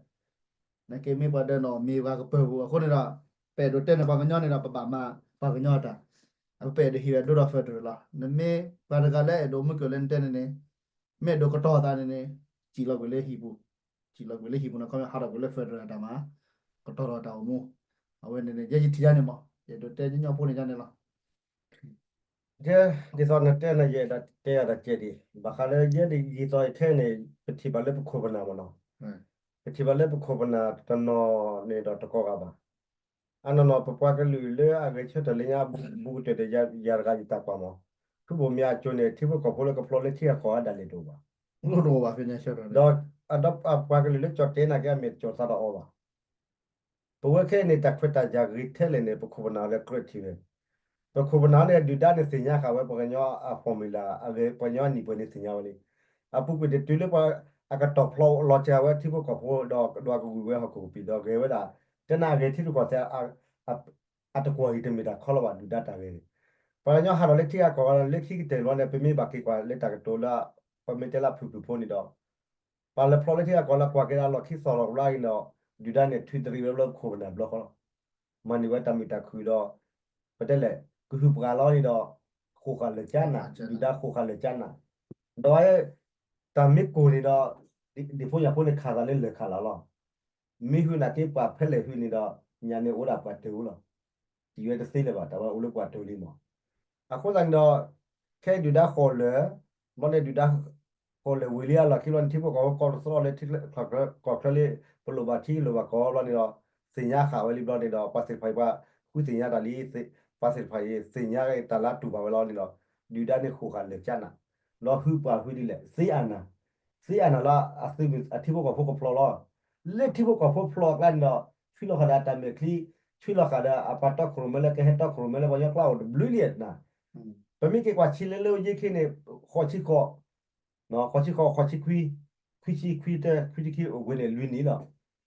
နက့ၤမ့ၢ်ပှၤဒၢးနီၣ် မ့ၢ်ပှၤကပၢၤပူၤ အဃိန့ၣ်ဒီး ပအဲၣ်ဒိးတဲန့ၣ်ပှၤကညီန့ၣ်ဒီး ပဘၣ်မၤပှၤကညီအတၢ် ပအဲၣ်ဒိးဟ့ၣ်ဝဲဒိဒီး federal လီၤ. နမ့ၢ်ပှၤတဂၤလၢအဲၣ်ဒိးမုၢ်ကၢၢ်လၢနတဲန့ၣ်န့ၣ် မ့ၢ်အဲၣ်ဒိးကတီၤသးန့ၣ်န့ၣ် စံၣ်လီၤကွံာ်လၢဟံၣ်ပူၤ စံၣ်လီၤကွံာ်လၢဟံၣ်ပူၤန့ၣ် ခီဖျိဟးထီၣ်ကွံာ်လၢ federal အတၢ်မၤ ကတီၤထီၣ်တၢ်အိၣ်မူ အဝဲန့ၣ်န့ၣ် ယဲယထံၣ်ယါန့ၣ်မး ယအဲၣ်ဒိးတဲညီညီဖိန့ၣ်ယါန့ၣ်လီၤ. ယဲ ဒ်သိးနတဲန့ၣ် ယအဲၣ်ဒိးတဲအီၤတကဲးဒံး ဘၣ်ဃးလၢယဲဒ်ယသီယထဲန့ၣ် ပထံၣ်ဘၣ်လၢပခိၣ်ပနၢ်မ့ၢ်နီၤ ပထံၣ်ဘၣ်လၢပခိၣ်ပနၢ်တနီၤန့ၣ်ဒီးတကိးဂၤဘၣ်. အနီၢ်နီၢ် ပပှၤကလုာ်လၢအဂဲၤဆၢထၢၣ်လၢညါ ဘူးကတၢၢ်ဒီးယၤတဂၤယတၢ်ကွၢ်မး ထူဘိၣ်မၠးအစိၤန့ၣ် ထံဖိကီၢ်ဖိလၢကဖျိလၢထံဂၤကီၢ်ဂၤဒၣ်လဲာ်တအိၣ်ဘၣ်. ဒီးအပှၤကလုာ်လၢကၠီၣ်တဲာ်နာ်က့ အမဲာ်တကၠီၣ်သးဒီးအီၤဘၣ်. ပဝဲခဲအံၤန့ၣ် တၢ်ခွဲးတၢ်ယာ်ဂ့ၤထဲလဲၣ်န့ၣ် ပခိၣ်ပနၢ်လၢကြၢးထံၣ်ဝဲ ပခိၣ်ပနၢ်န့ၣ် ဒုၣ်ဒါန့ၣ်သ့ၣ်ညါဃာ်ဝဲ ပှၤကညီအ formula အဂ့ၢ် ပှၤကညီအနံၣ်ပှဲၤန့ၣ်သ့ၣ်ညါဝဲလံ. အပူၤကွံာ်တတုၤလၢပှၤအကတီၢ်ဖျိလီၤစှၤဝဲ ထံဖိကီၢ်ဖိဒီး ဒီးကဝံၤဝဲဟီၣ်ခိၣ်ကပံာ်ဒီးဂဲၤဝဲဒၣ် တဲနၤအဂ့ၢ်ထံရူၢ်ကီၢ်သဲး အတကွီၢ်အံၤတမ့ၢ်တၢ်ခီလီၤဘၣ် ဒုၣ်ဒါတၢ်ဂ့ၢ်န့ၣ် ပှၤကညီဟးထီၣ်လၢထံဂၤကီၢ်ဂၤလၢခံကတၢၢ်လီၤန့ၣ် ပမ့ၢ်ဘၣ်က့ၤကွၢ်လၢတၢ်ကတိၤလၢ ပမ့ၢ်တဲလၢအဖုၣ်ဖုၣ်ဖိန့ၣ်ဒီး ပှၤလဲၤဖျိလၢထံဂၤကီၢ်ဂၤလၢကွၢ်က့ၤဒၣ်လီၢ်ခံသီၣ်လီၤကဘျါအံၤဒီး ဒုၣ်ဒါန့ၣ်ထုးတရံးဝဲလၢပခိၣ်ပနၢ်ဘျီဃီလီၤ. မၤန့ၢ်ဝဲတၢ်မုာ်တၢ်ခုၣ်ဒီး ပတဲလဲၣ် ကဟုၣ်ပှၤလီၤန့ၣ်ဒီး ဃိးဃာ်လၢာ်ကၠါနး ဒုၣ်ဒါဃိးဃာ်လၢာ်ကၠါနး ဒီး တၢ်မ့ၢ်ကိၢ်န့ၣ်ဒီး ဒ့ၣ်ဖိညၣ်ဖိန့ၣ်ခးသးလၢလၢၢ်ခးလီၤလီၤ. မ့ၢ်ဟုနၤတ့ၢ်ပှၤဖဲလဲၣ်ဟုန့ၣ်ဒီး ညါန့ၣ်အိၣ်ဒၣ်ပှၤတၢၢ်လီၤ. ယွဲတသ့လၢၤဘၣ် တၢ်ဝဲအိၣ်လၢပှၤတၢၢ်လံမး. အဃိသတးန့ၣ်ဒီး ခဲအံၤဒုၣ်ဒါဃီၤလၢာ်, ဘျီန့ၣ်ဒုၣ်ဒါဃီၤလၢာ်ဝံၤလံအလီၢ်ခံဘျီန့ၣ် ထံဖိကီၢ်ဖိကီၢ်တသီလၢထံချၢကီၢ်ချၢလံ, ပလိၣ်ဘၣ်ထံလိၣ်ဘၣ်ကီၢ်ဘျီန့ၣ်ဒီး သ့ၣ်ညါဃာ်ဝဲလံဘျီန့ၣ်ဒီး ပှၤသ့ၣ်တဖၣ်အံၤပှၤဃုသ့ၣ်ညါတၢ်လံ, ပှၤသ့ၣ်တဖၣ်အံၤသ့ၣ်ညါတၢ်လၢတူၢ်ဘၣ်ဝဲလီၤန့ၣ်ဒီး ဒုၣ်ဒါန့ၣ်ဃိးဃာ်လၢာ်ကၠၢ်နၤ, ဒီးဟုပှၤဟုဒ်လဲၣ် သ့အနၤ သ့အနၤလၢအထံဖိကီၢ်ဖိကဖျီလီၤ. လၢထံဖိကီၢ်ဖိဖျီအကျါန့ၣ်ဒီး ဆွံလီၤဃာ်ဒီးအတၢ်မဲာ်ချံ, ဆွံလီၤဃာ်ဒီးအပှၤတီခိၣ်ရိၣ်မဲလၢကဟဲတီခိၣ်ရိၣ်မဲလၢပှၤကညီကျါအိၣ်တဘျုးလံနၤ. ပမ့ၢ်က့ၤကွၢ်ဆံလၢလၢယ့ၢ်ခ့န့ၣ် ဃိးဆံဃိး, ဃိးဆံဃိး ဃိးဆံခွံ, ခွံဆံခွံတၢ ခွံဆံခံအိၣ်ဝဲန့ၣ် လွံၢ်နံၣ်လီၤ.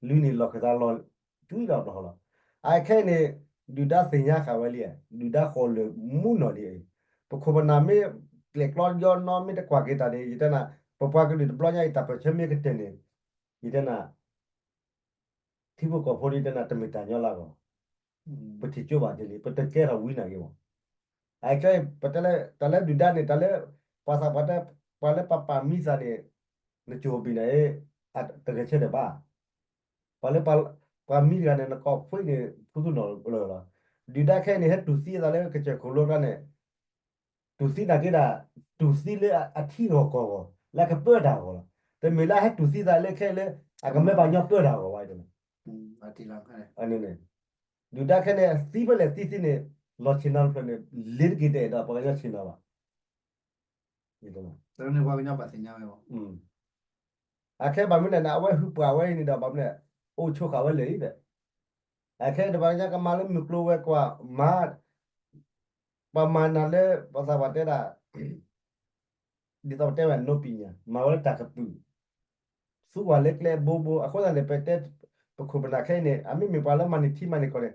လွံၢ်နံၣ်လီၤခၢၣ်သးလီၤ ကွံလီၤဘျီလီၤ. အခဲအံၤန့ၣ် ဒုၣ်ဒါသ့ၣ်ညါဃာ်ဝဲလံ, ဒုၣ်ဒါဃီၤလၢာ်မူနီၢ်ဒံးအံၤ, ပခိၣ်ပနၢ်မ့ၢ်ကျဲၣ်ကျီယီနီမ့ၢ်တကွၢ်က့ၤတၢ်န့ၣ် ယတဲနၤ, ပပှၤကလုာ်တဘျီညါအံၤတၢ်ပၢၢ်ဆၢမ့ၢ်ကတၢၢ်န့ၣ်, ယတဲနၤ ထံဖိကီၢ်ဖိဒ်တဲနၤတမ့ၢ်တၢ်ညီလၢအဂီၢ်, ပထံၣ်ကၠိဘၣ်က့ၤလံ ပတကဲထီၣ်ဝံနၤက့ၤမး. အခဲအံၤ ပတဲလၢ တၢ်လၢဒုၣ်ဒါန့ၣ် တၢ်လၢ ပှၤသးပှၢ်တဲ ပှၤလၢပှၤပာ်မံသးန့ၣ် နကၠိဘံၣ်နၤအ့ တဂဲၤဆၢထၢၣ်ဘၣ်. ပှၤလၢ ပှၤမံတဂၤန့ၣ် နကိးဖှံန့ၣ် ဖုသူၣ်နီၢ်လၢလီၤ. ဒုၣ်ဒါခဲအံၤန့ၣ် ဟဲတူၢ်သံအသးလၢကစၢၢ်ခိၣ်လိကျါန့ၣ် တူၢ်သံနာ်က့ဒၣ် တူၢ်သံလၢအထံဂီၢ်ကီၢ်ဂီၢ် လၢအကပၢတၢ်အဂီၢ်လီၤ. တမ့ၢ်လၢအဟဲတူၢ်သံသးလၢခဲအံၤလၢ အကမၢပှၤကညီပၢတၢ်အဂီၢ်ဘၣ်. ဒုၣ်ဒါခဲန့ၣ် သံဖဲလဲၣ်သံသံန့ၣ် လီၤဆ့ၣ်နီၤတဖျၢၣ်န့ၣ် လ့ၤတက့ၤတအဲၣ်ဒိးပှၤကညီဆ့ၣ်နီၤဘၣ်. အခဲဘၣ်မနုၤန့ၣ် အဝဲဟုပှၤဝဲအံၤန့ၣ်ဒီး ဘၣ်မနုၤန့ၣ် အိၣ်ဆိးဃာ်ဝဲလၢာ်အံၤဒီး အခဲအံၤတဘၣ်ညါကမၤလၢမုၢ်ကျိၤဝဲၤကွာ် မၤ ပှၤမၤနၤလၢ ပှၤသးပှၢ်တဲဒၣ် ဒ်သိးပတဲဝဲ အနိပညာ မၤဝဲလၢတၢ်ကပုာ် သူကွၢ်လၢကျဲဘိဘိ အဃိသတးန့ၣ် ပတဲ ပခိၣ်ပနၢ်ခဲအံၤန့ၣ် အမ့မ့ၢ်ပှၤလၢမၤန့ၢ်ထံမၤန့ၢ်ကီၢ်န့ၣ်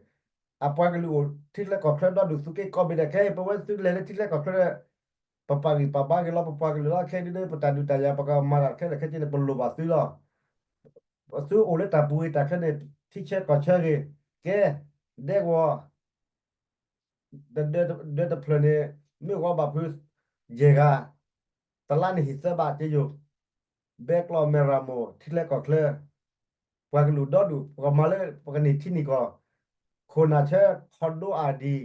အပှၤကလုာ်အိၣ်ထံချၢကီၢ်ချၢဒီဒူၣ် သုးက့ကိးဘ့ၣ်ဒဲး ခဲအံၤ ပဝဲသုလဲၤလၢထံချၢကီၢ်ချၢဒီး ပပာ်ဂံၢ်ပာ်ဘါက့ၤလီၤ ပပှၤကလုာ်လီၤ ခဲအံၤဒ်ပတၢ်ဒုးတၢ်ယၤ ပကမၤတၢ်ခဲလၢာ်ခဲဆ့န့ၣ် ပလိၣ်ဘၣ်သုလီၤ. သုအိၣ်လၢတၢ်ပူၤဂ့ၤ တၢ်ခဲန့ၣ် ထံဆၢကီၢ်ဆၢဂ့ၤ ကဲ ဒဲကဝီၤ ဒၢတဖျၢၣ်န့ၣ် မ့ၢ်ဂီၤဘၣ်ဖု ယဲၢ်ဂၤ, တလါန့ၣ်ဟံၣ်သၢဘးက့ယိာ်, ဘဲကျီၢ်မဲၢ်ရမိၢ် ထံချၢကီၢ်ချၢ, ပှၤကလုာ်ဒီဒူၣ် ပကမၤလၢပကန့ၢ်ထံန့ၢ်ကီၢ်, ခိၣ်နၢ်ဆၢ ခီဒိအါဒံ,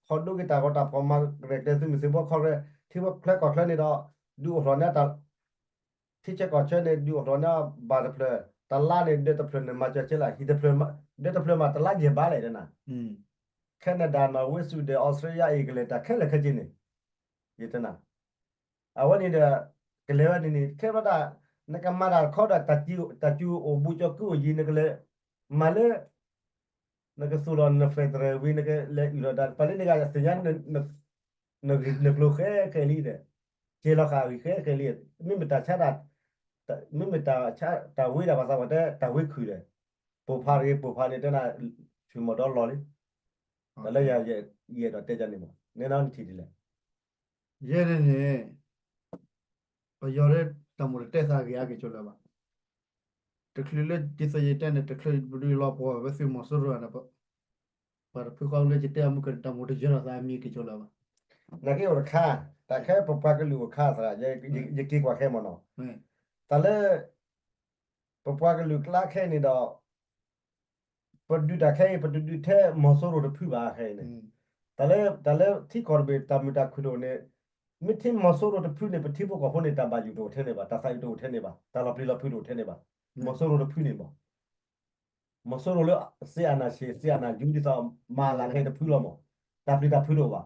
ခီဒိက့ၤတၢ်ဂီၤတၢ်ဖီၣ်မၤရဲၣ်ကျဲၤသုးမုၢ်သံၣ်ဘိခီရဲၣ် ထံချၢကီၢ်ချၢန့ၣ်ဒီး ဒုးအိၣ်ထီၣ်န့ၢ်တၢ် ထံဆၢကီၢ်ဆၢန့ၣ် ဒုးအိၣ်ထီၣ်န့ၢ်ဘးတဖျၢၣ်, တလါန့ၣ် ဒၢတဖျၢၣ်န့ၣ် မၤစၢၤကဲလၢ ဟံၣ်တဖျၢၣ်, ဒၢတဖျၢၣ်မးတလါယဲၢ်ဘးလဲၣ်တဲနၤ, Canada နီၣ်ဝ့ Sweden Australia အံၤကလဲၤတၢ်ခဲလၢာ်ခဲဆ့န့ၣ်, ယတဲနၤ, အဝဲန့ၣ်ဒီး ကလဲၤဝဲန့ၣ်န့ၣ် ခဲဘျီဒၣ် နကမၤတၢ်တခီဒီး တၢ်စူၤအိၣ်ဘူးကၠီၤကုအိၣ်ယံၤ နကလဲၤ မၤလၢ နကသူၣ်လီၤန federal ဝံၤ နကလဲၤအုၣ်လီၤတၢ် ပှၤလၢနဂၤသ့ၣ်ညါ နကျိၤဃဲဃဲလံဒီး ကဲလီၤဃာ်အဂံၢ်ဃဲဃဲလံ, မ့မ့ၢ်တၢ်ဆါ မ့မ့ၢ်တၢ်ဆါ တၢ်ဝ့ဒၣ်ပှၤသးပှၢ်တဲ တၢ်ဝ့ခုၣ်ဒီး ပိာ်ဖးတဂ့ၤ ပိာ်ဖးန့ၣ်တဲနၤ ဆူၣ်မီၢ်ဒီလီၤလံ, တၢ်လၢယၤ ယအဲၣ်ဒိးတဲဒ်န့ၣ်မး နဲနထံၣ်ဒ်လဲၣ်. ယဲန့ၣ်န့ၣ် ပယီၤလၢတၢ်မိၣ်တတဲသးဂ့ၤအါက့ၤကၠိလၢၤဘၣ်. တချုးလၢဒ်သိးယတဲန့ၣ် တချုးပဒုးလီၤပှီၢ်ဝဲသုးမီၤစိရိၤန့ၣ် ပှၤတဖုဃီလၢယတဲအမုၢ်ကတၢ်မိၣ်တယၢၤလီၤသးအမံၤက့ၤကၠိလၢၤဘၣ်. နာ်က့အိၣ်တခါ, တၢ်ခဲပပှၤကလုာ်အိၣ်ခါသရၣ်, ယက့ၤကွၢ်ခဲမ့ၢ်နီၤ, တၢ်လၢ ပပှၤကလုာ်ကျါခဲအံၤန့ၣ်ဒီး ပဒုးတၢ်ခဲအံၤ ပတဒုးထဲမီၤစိရိၤတဖုဘၣ်ခဲအံၤန့ၣ်, တၢ်လၢ တၢ်လၢထံကီၢ်တဘ့ၣ် တၢ်မုာ်တၢ်ခုၣ်တအိၣ်န့ၣ်, မ့ၢ်ထဲမီၤစိရိၤတဖုန့ၣ် ပထံဖိကီၢ်ဖိန့ၣ် တၢ်ဘၣ်ယိၣ်တအိၣ်ထဲန့ၣ်ဘၣ်, တၢ်သးအုးတအိၣ်ထဲန့ၣ်ဘၣ်, တၢ်လီၤပျံၤလီၤဖုးတအိၣ်ထဲန့ၣ်ဘၣ်, မီၤစိရိၤတဖုန့ၣ်မး မီၤစိရိၤလၢ စ့အနၢ်ဆ့ၣ် စ့အနၢ်ယူဒ်သိး မၤလၢခဲအံၤတဖုလီၤမး, တၢ်ပျံၤတၢ်ဖုးတအိၣ်ဘၣ်,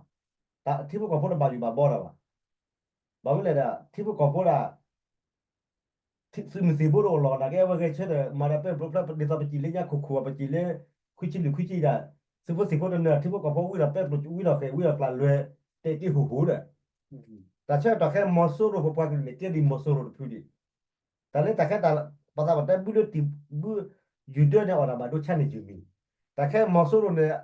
ထံဖိကီၢ်ဖိတဘၣ်ယိၣ်ဘၣ်ဘီတၢ်ဘၣ်. ဘၣ်မနုၤလဲၣ်ဒီး ထံဖိကီၢ်ဖိဒၣ် သုးမုၢ်သံၣ်ဘိတအိၣ်လီၤ နာ်က့အဝဲဂဲၤဆၢထၢၣ် မၤဒီးပဲပျိဖျဲ ဒ်သိးပစံးလၢညါခိၣ်ခိၣ် ပစံးလၢ ခွံဆံလွံၢ်ခွံဆံဒၣ် သုးဖိသံၣ်ဖိတနၢၤ ထံဖိကီၢ်ဖိဝံၤဒီးပဲပျိ ဝံၤဒီးဃဲၤ ဝံၤဒီးကျးလွဲ တဲာ်တ့ၢ်ဟူးဟူးဒီး တၢ်ဆၢကတီၢ်ခဲမီၤစိရိၤပပှၤကလုာ်န့ၣ် ကဲဒ်မီၤစိရိၤတဖုဒံး တၢ်လၢတၢ်ခဲတၢ် ပှၤသးပှၢ်တဲဘုလၢတံၢ်ဘု ယုၢ်ဒၢန့ၣ်အီၣ်တၢ်ဘၣ်ဒိဆါန့ၣ်ယုၢ်မံၤ, တၢ်ခဲမီၤစိရိၤန့ၣ်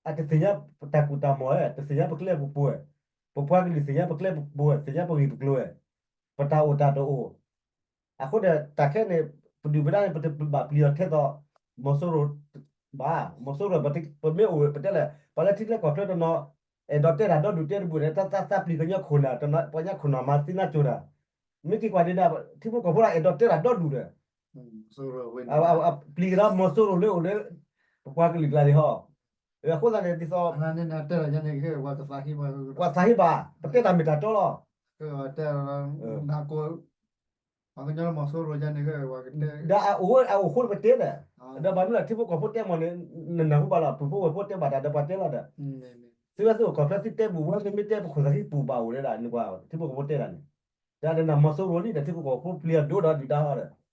အတသ့ၣ်ညါတၢ်ကူၣ်တၢ်မီၢ်ဧါ, တသ့ၣ်ညါပကျဲပပူၤဧါ, ပပှၤကလုာ်သ့ၣ်ညါပကျဲပပူၤဧါ, သ့ၣ်ညါပဂ့ၢ်ပကျိၤဧါ, ပတၢ်အိၣ်တၢ်တအိၣ်, အဃိဒီးတၢ်ခဲန့ၣ် ပဒုၣ်ပဒါန့ၣ် ပတဘၣ်ပျံၤအီၤထဲသိး မီၤစိရိၤဘၣ်, မီၤစိရိၤ ပမ့ၢ်အိၣ် ပတဲလဲၣ် ပှၤလၢထံချၢကီၢ်ချၢတနီၤ အဲၣ်ဒိးတဲတၢ်ဒီဒူၣ်တဲတဘူၣ်န့ၣ် တၢ်သးပျံၤကညီခိၣ်နၢ် ပှၤညါခိၣ်နၢ်မၤသ့ၣ်နၢ်ကၠိတၢ်, မ့ၢ်က့ၤကွၢ်ဒံးဒၣ် ထံဖိကီၢ်ဖိဒၣ်အဲၣ်ဒိးတဲတၢ်ဒီဒူၣ်ဒီး ပျံၤကဒီးမီၤစိရိၤလၢအိၣ်လၢ ပပှၤကလုာ်ကျါန့ၣ်ဟီ, အဃိသတးန့ၣ် ဒ်သိး ပှၤသးဟ့ဘၣ် ပတဲတၢ်မ့ၢ်တၢ်တီလီၤ, ဒီးအအိၣ်အအိၣ်ဃိပတဲဒီး, ဒီးဘၣ်မနုၤလၢထံဖိကီၢ်ဖိတဲမီၤန့ၣ် နနၢ်ဟူဘၣ်လီၤ, ပှၤဖိဝဲၢ်ဖိတဲဘၣ်တၢ်ဒီးပှၤတဲလီၤဒီး, သုဝဲသုအိၣ်ကီၢ်ချၢသုတဲဘူးဝဲ သုမ့ၢ်တဲပခိၣ်သးဟ့ပူၤဘၣ်အိၣ်လၢဒၣ် နကွၢ်ထံဖိကီၢ်ဖိတဲတၢ်န့ၣ်, ဒီးနနၢ်မီၤစိရိၤလံဒီး ထံဖိကီၢ်ဖိပျံၤအီၤဒိၣ်ဒီးဒုၣ်ဒါဟီဒီး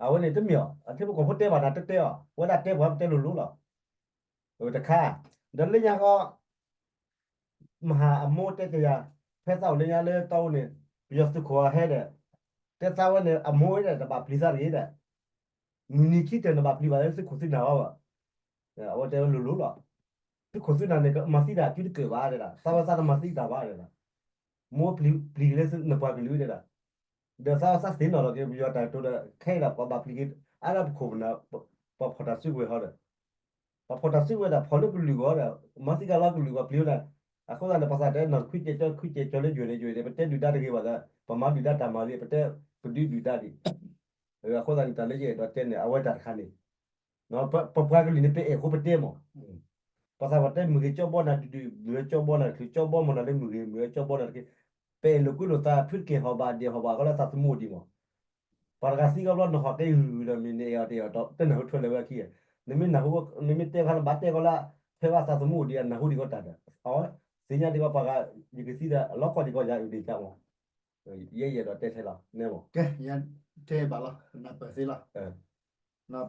အဝဲန့ၣ်တမ့ၢ်အီၤ, အထံဖိကီၢ်ဖိတဲဘၣ်နၤတတဲအီၤ, ပဝဲဒၣ်တဲပှၤပတဲလိၤလိၤလီၤ. တခါ, ဒီးလၢညါဃီ မဟါအမိၢ်တဲကယၤ, ဖဲသးအိၣ်လၢညါလၢတီအူန့ၣ်, ပယီၤသုးခိၣ်အဟဲဒီး, တဲသးဝဲန့ၣ် အမိၢ်ဝဲဒီး တဘၣ်ပျံၤသးတဂ့ၤဒီး, မုၢ်နံၤခံတၢၢ်နဘၣ်ပျံၤဘၣ်လၢသုးခိၣ်သုးနၢ်အီၤဘၣ်. အဝဲတဲဝဲလိၤလိၤလီၤ. သုးခိၣ်သုးနၢ်န့ၣ် မၤသံတၢ်အစုတကၢၢ်ဘၣ်တဲဒၣ်, သးဝဲသးတမၤသံတၢ်ဘၣ်တဲဒၣ်, မိၢ်ပျံၤလၢနပှၤကလုာ်တဲဒၣ်, ဒီးသးဝဲသးသ့ၣ်နီၣ်လီၤက့ၤပယီၤတၢ်ကတိၤဒီး ခဲအံၤဒီးပှၤဘၣ်ပျံၤက့ၤ အါဒၣ်ပခိၣ်ပနၢ်, ပှၤဖီၣ်တၢ်စုကဝဲၤဟီဒီး, ပှၤဖီၣ်တၢ်စုကဝဲၤဒၣ်ဖီၣ်လၢကလုာ်ဂီၢ်ဒီး, မၤသံကလီကလုာ်ဂီၢ်ပျံၤဝဲဒၣ်, အဃိသတးန့ၣ် ပှၤသးတဲနီၣ်ခွံကဲၤကၠီခွံကဲၤကၠီလၢယွၤန့ၣ် ယွၤန့ၣ် ပတဲဒုၣ်ဒါတဂ့ၤဘၣ်ဒီး ပမၤဒုၣ်ဒါတၢ်မၤလံ ပတဲပဒုးဒုၣ်ဒါဒံး, အဃိသတးန့ၣ် တၢ်လၢယအဲၣ်ဒိးတဲန့ၣ် အဝဲတၢ်တခါန့ၣ် ပပှၤကလုာ်န့ၣ် ပအဲၣ်ဃိပတဲမး, ပှၤသးပှၢ်တဲမုၢ်ဂ့ၤကၠီဘီနၤတဒုး မုၢ်ဂ့ၤကၠီဘီနၤတချုး ကၠီဘီမ့ၢ်နၤလၢမုၢ်ဂ့ၤ မုၢ်ဂ့ၤကၠီဘီနၤတက့ၢ်, ပအဲၣ်လိာ်ကွံလိာ်သး ဖုတက့ၢ်ဟီၣ်ဘၣ်ဒဲးဟီၣ်ဘၣ်ဃီလၢသးသမူအိၣ်ဒံးမး, ပှၤတဂၤသံကဘျီနဟီၣ်က့ၤဂုၤဂုၤဒီး မ့ၢ်နအဲၣ်အီၤတအဲၣ်အီၤ တနၢ်ဟူထွဲလၢၤဝဲခံ, နမ့ၢ်နၢ်ဟူ နမ့ၢ်တဲခီလၢဘၣ်တဲကီလၢ ဖဲဘၣ်သးသမူအိၣ်ဒံး အနၢ်ဟူဒံးကီတၢ်ဒီး, အဝဲ သ့ၣ်ညါဒံးကီပှၤဂၤ ယကသံဒီး လီၤကီၢ်ဒံးကီယၤအုၣ်ဒံးကၢ်မး, ယဲယအဲၣ်ဒိးတဲထဲလီၤ နဲမး, ကဲ ယတဲဘၣ်လီၤ နၢ်ပၢၢ်သ့လီၤ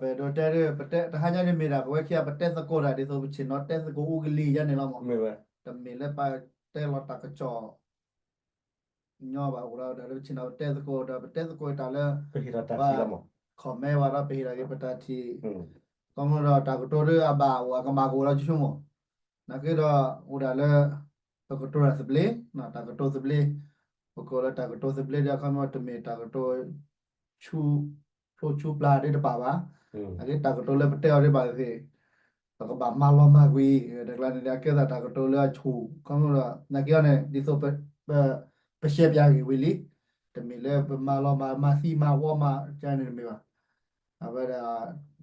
ပဒိးတဲဒ် တဟါညါန့ၣ်မ့ၢ်ဒၣ် ပဝဲခံဂၤပတဲသကိးတၢ်ဒ်သိးပဆ့ၣ်နီၤတဲသကိးအူကလံၤယါန့ၣ်လီၤမး, တမ့ၢ်လၢပတဲလီၤတၢ်ကစီၣ် ညီဘၣ်အိၣ်ဒီး ဒီးလၢပဆ့ၣ်နီၤပတဲသကိးဒီး ပတဲသကိးတၢ်လၢ ပ comment ဝဲဒီးပဟ့ၣ်လီၤက့ၤပတၢ်ထံၣ်, ခီဖျိဒီးတၢ်ကတိၤဒ်အဘၣ်အိၣ်အကမၣ်ကအိၣ်လီၤဆိကမိၣ်, နာ်က့ဒီး အိၣ်ဒၣ်လၢ ပကတိၤတၢ်သဘျ့, တၢ်ကတိၤသဘျ့, ပကိးလၢတၢ်ကတိၤသဘျ့ဒီး အခီပညီတမ့ၢ်တၢ်ကတိၤ ဆူ ဖျိဆူပျၢ်ဒ်တပာ်ဘၣ်, နာ်က့တၢ်ကတိၤလၢပတဲအီၤဒ်ဘၣ်သ့ၣ်သ့ၣ် ပကဘၣ်မၤလီၤမၢ်ကွံာ်, တကျါန့ၣ်ဒီး အကဲသးတၢ်ကတိၤလၢအဆူၣ် ခီဖျိဒီး နာ်က့အီၤန့ၣ် ဒ်သိး ပရှဲပၠးဂ့ၢ်ဝံၤလံ, တမ့ၢ်လၢပမၤလီၤမၢ် မၤသံမၤဝီမး ကန့ၣ်တမ့ၢ်ဘၣ်, အဝဲဒၣ်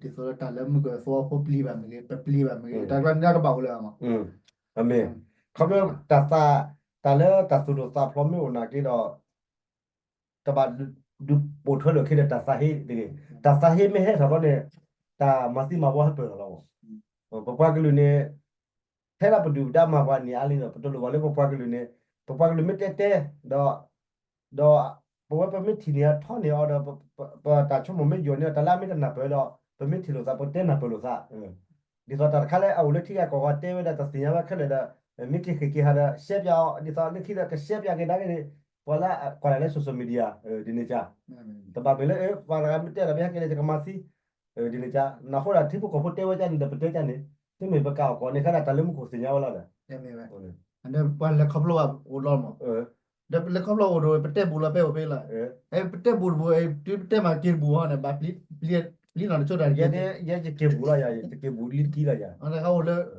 ဒ်သိးလၢတၢ်လၢမုၢ်ကသဝီဖိပျံၤဘၣ်မ့ၢ်ဂ့ၤ ပပျံၤဘၣ်မ့ၢ်ဂ့ၤ တၢ်ကျါန့ၣ်တဘၣ်အိၣ်လၢၤဘၣ်မး, အမ့ၢ် ခီဖျိ တၢ်လၢတၢ်သူၣ်ဒိၣ်သးဖျိးမ့ၢ်အိၣ်နာ်က့ဒီး တဘၣ်ဒုးပိာ်ထွဲလိာ်ခဲဒီးတၢ်သးဟ့တဂ့ၤ, တၢ်သးဟ့မ့ၢ်ဟဲထီၣ်ခီန့ၣ် တၢ်မၤသံမၤဝီဟဲပၢၢ်ထီၣ်လီၤမး, ပပှၤကလုာ်န့ၣ် ထဲဒၣ်ပဒုၣ်ပဒါမၤပှၤန့ၣ်အါလံဒီး ပတလိၣ်ဘၣ်လၢပပှၤကလုာ်န့ၣ် ပပှၤကလုာ်မ့ၢ်တဲတဲ ဒီး ဒီး ပဝဲပမ့ၢ်ထံၣ်န့ၢ်အထီန့ၢ်အီၤဒီး ပတၢ်ဆိကမိၣ်မ့ၢ်ယိာ်န့ၢ်အီၤ တၢ်လၢအမ့ၢ်တနၢ်ပၢၢ်ဒီး ပမ့ၢ်ထံၣ်လိာ်သး ပကတဲနၢ်ပၢၢ်လိာ်သး, ဒ်သိးတၢ်တခါလၢအအိၣ်လၢထံဂၤကီၢ်ဂၤတဲဝဲဒၣ် တၢ်သ့ၣ်ညါဝဲခဲလၢာ်ဒီး မ့ၢ်က့ၤဃ့ၢ်က့ၤဟးဒီး ရှဲပၠးအီၤ ဒ်သိးလၢခံဒီးကရှဲပၠးက့ၤဒၣ်က့ၤန့ၣ် ပှၤလၢကွၢ်တၢ်လၢ social media ဒ်န့ၣ်ကါ, တဘၣ်မ့ၢ်လၢ ပှၤတဂၤမ့ၢ်တဲဒီး မ့ၢ်ဟဲက့ၤလၢယကမၤသံ ဒ်န့ၣ်ကါ, နၢ်ဟူဒီးထံဖိကီၢ်ဖိတဲဝဲကါန့ၣ်ဒီး ပတဲကါန့ၣ် တမ့ၢ်ပကးအီၣ်ကီးန့ၣ် ခဲဒၣ်တၢ်လၢမူခိၣ်သ့ၣ်ညါဝဲလီၤဒီး ပှၤလဲၤခီဖျိဘၣ်အိၣ်လီၤမး, ဒီးပလဲၤခီဖျိအိၣ်ဒီး ပတဲဘူးလီၤပဲအိၣ်ဖဲလီၤ, ပတဲဘူးတဘူး တုၤပတဲမၤက့ၤတဘူးဟီန့ၣ် ဘၣ်ပျံၤနီၢ်တဆိတၢ်တက့ၢ်, ယဲယက့ၤဘူးလီၤယၤ ယတက့ၤဘူးလံတကံလီၤယၤ, အိၣ်လၢ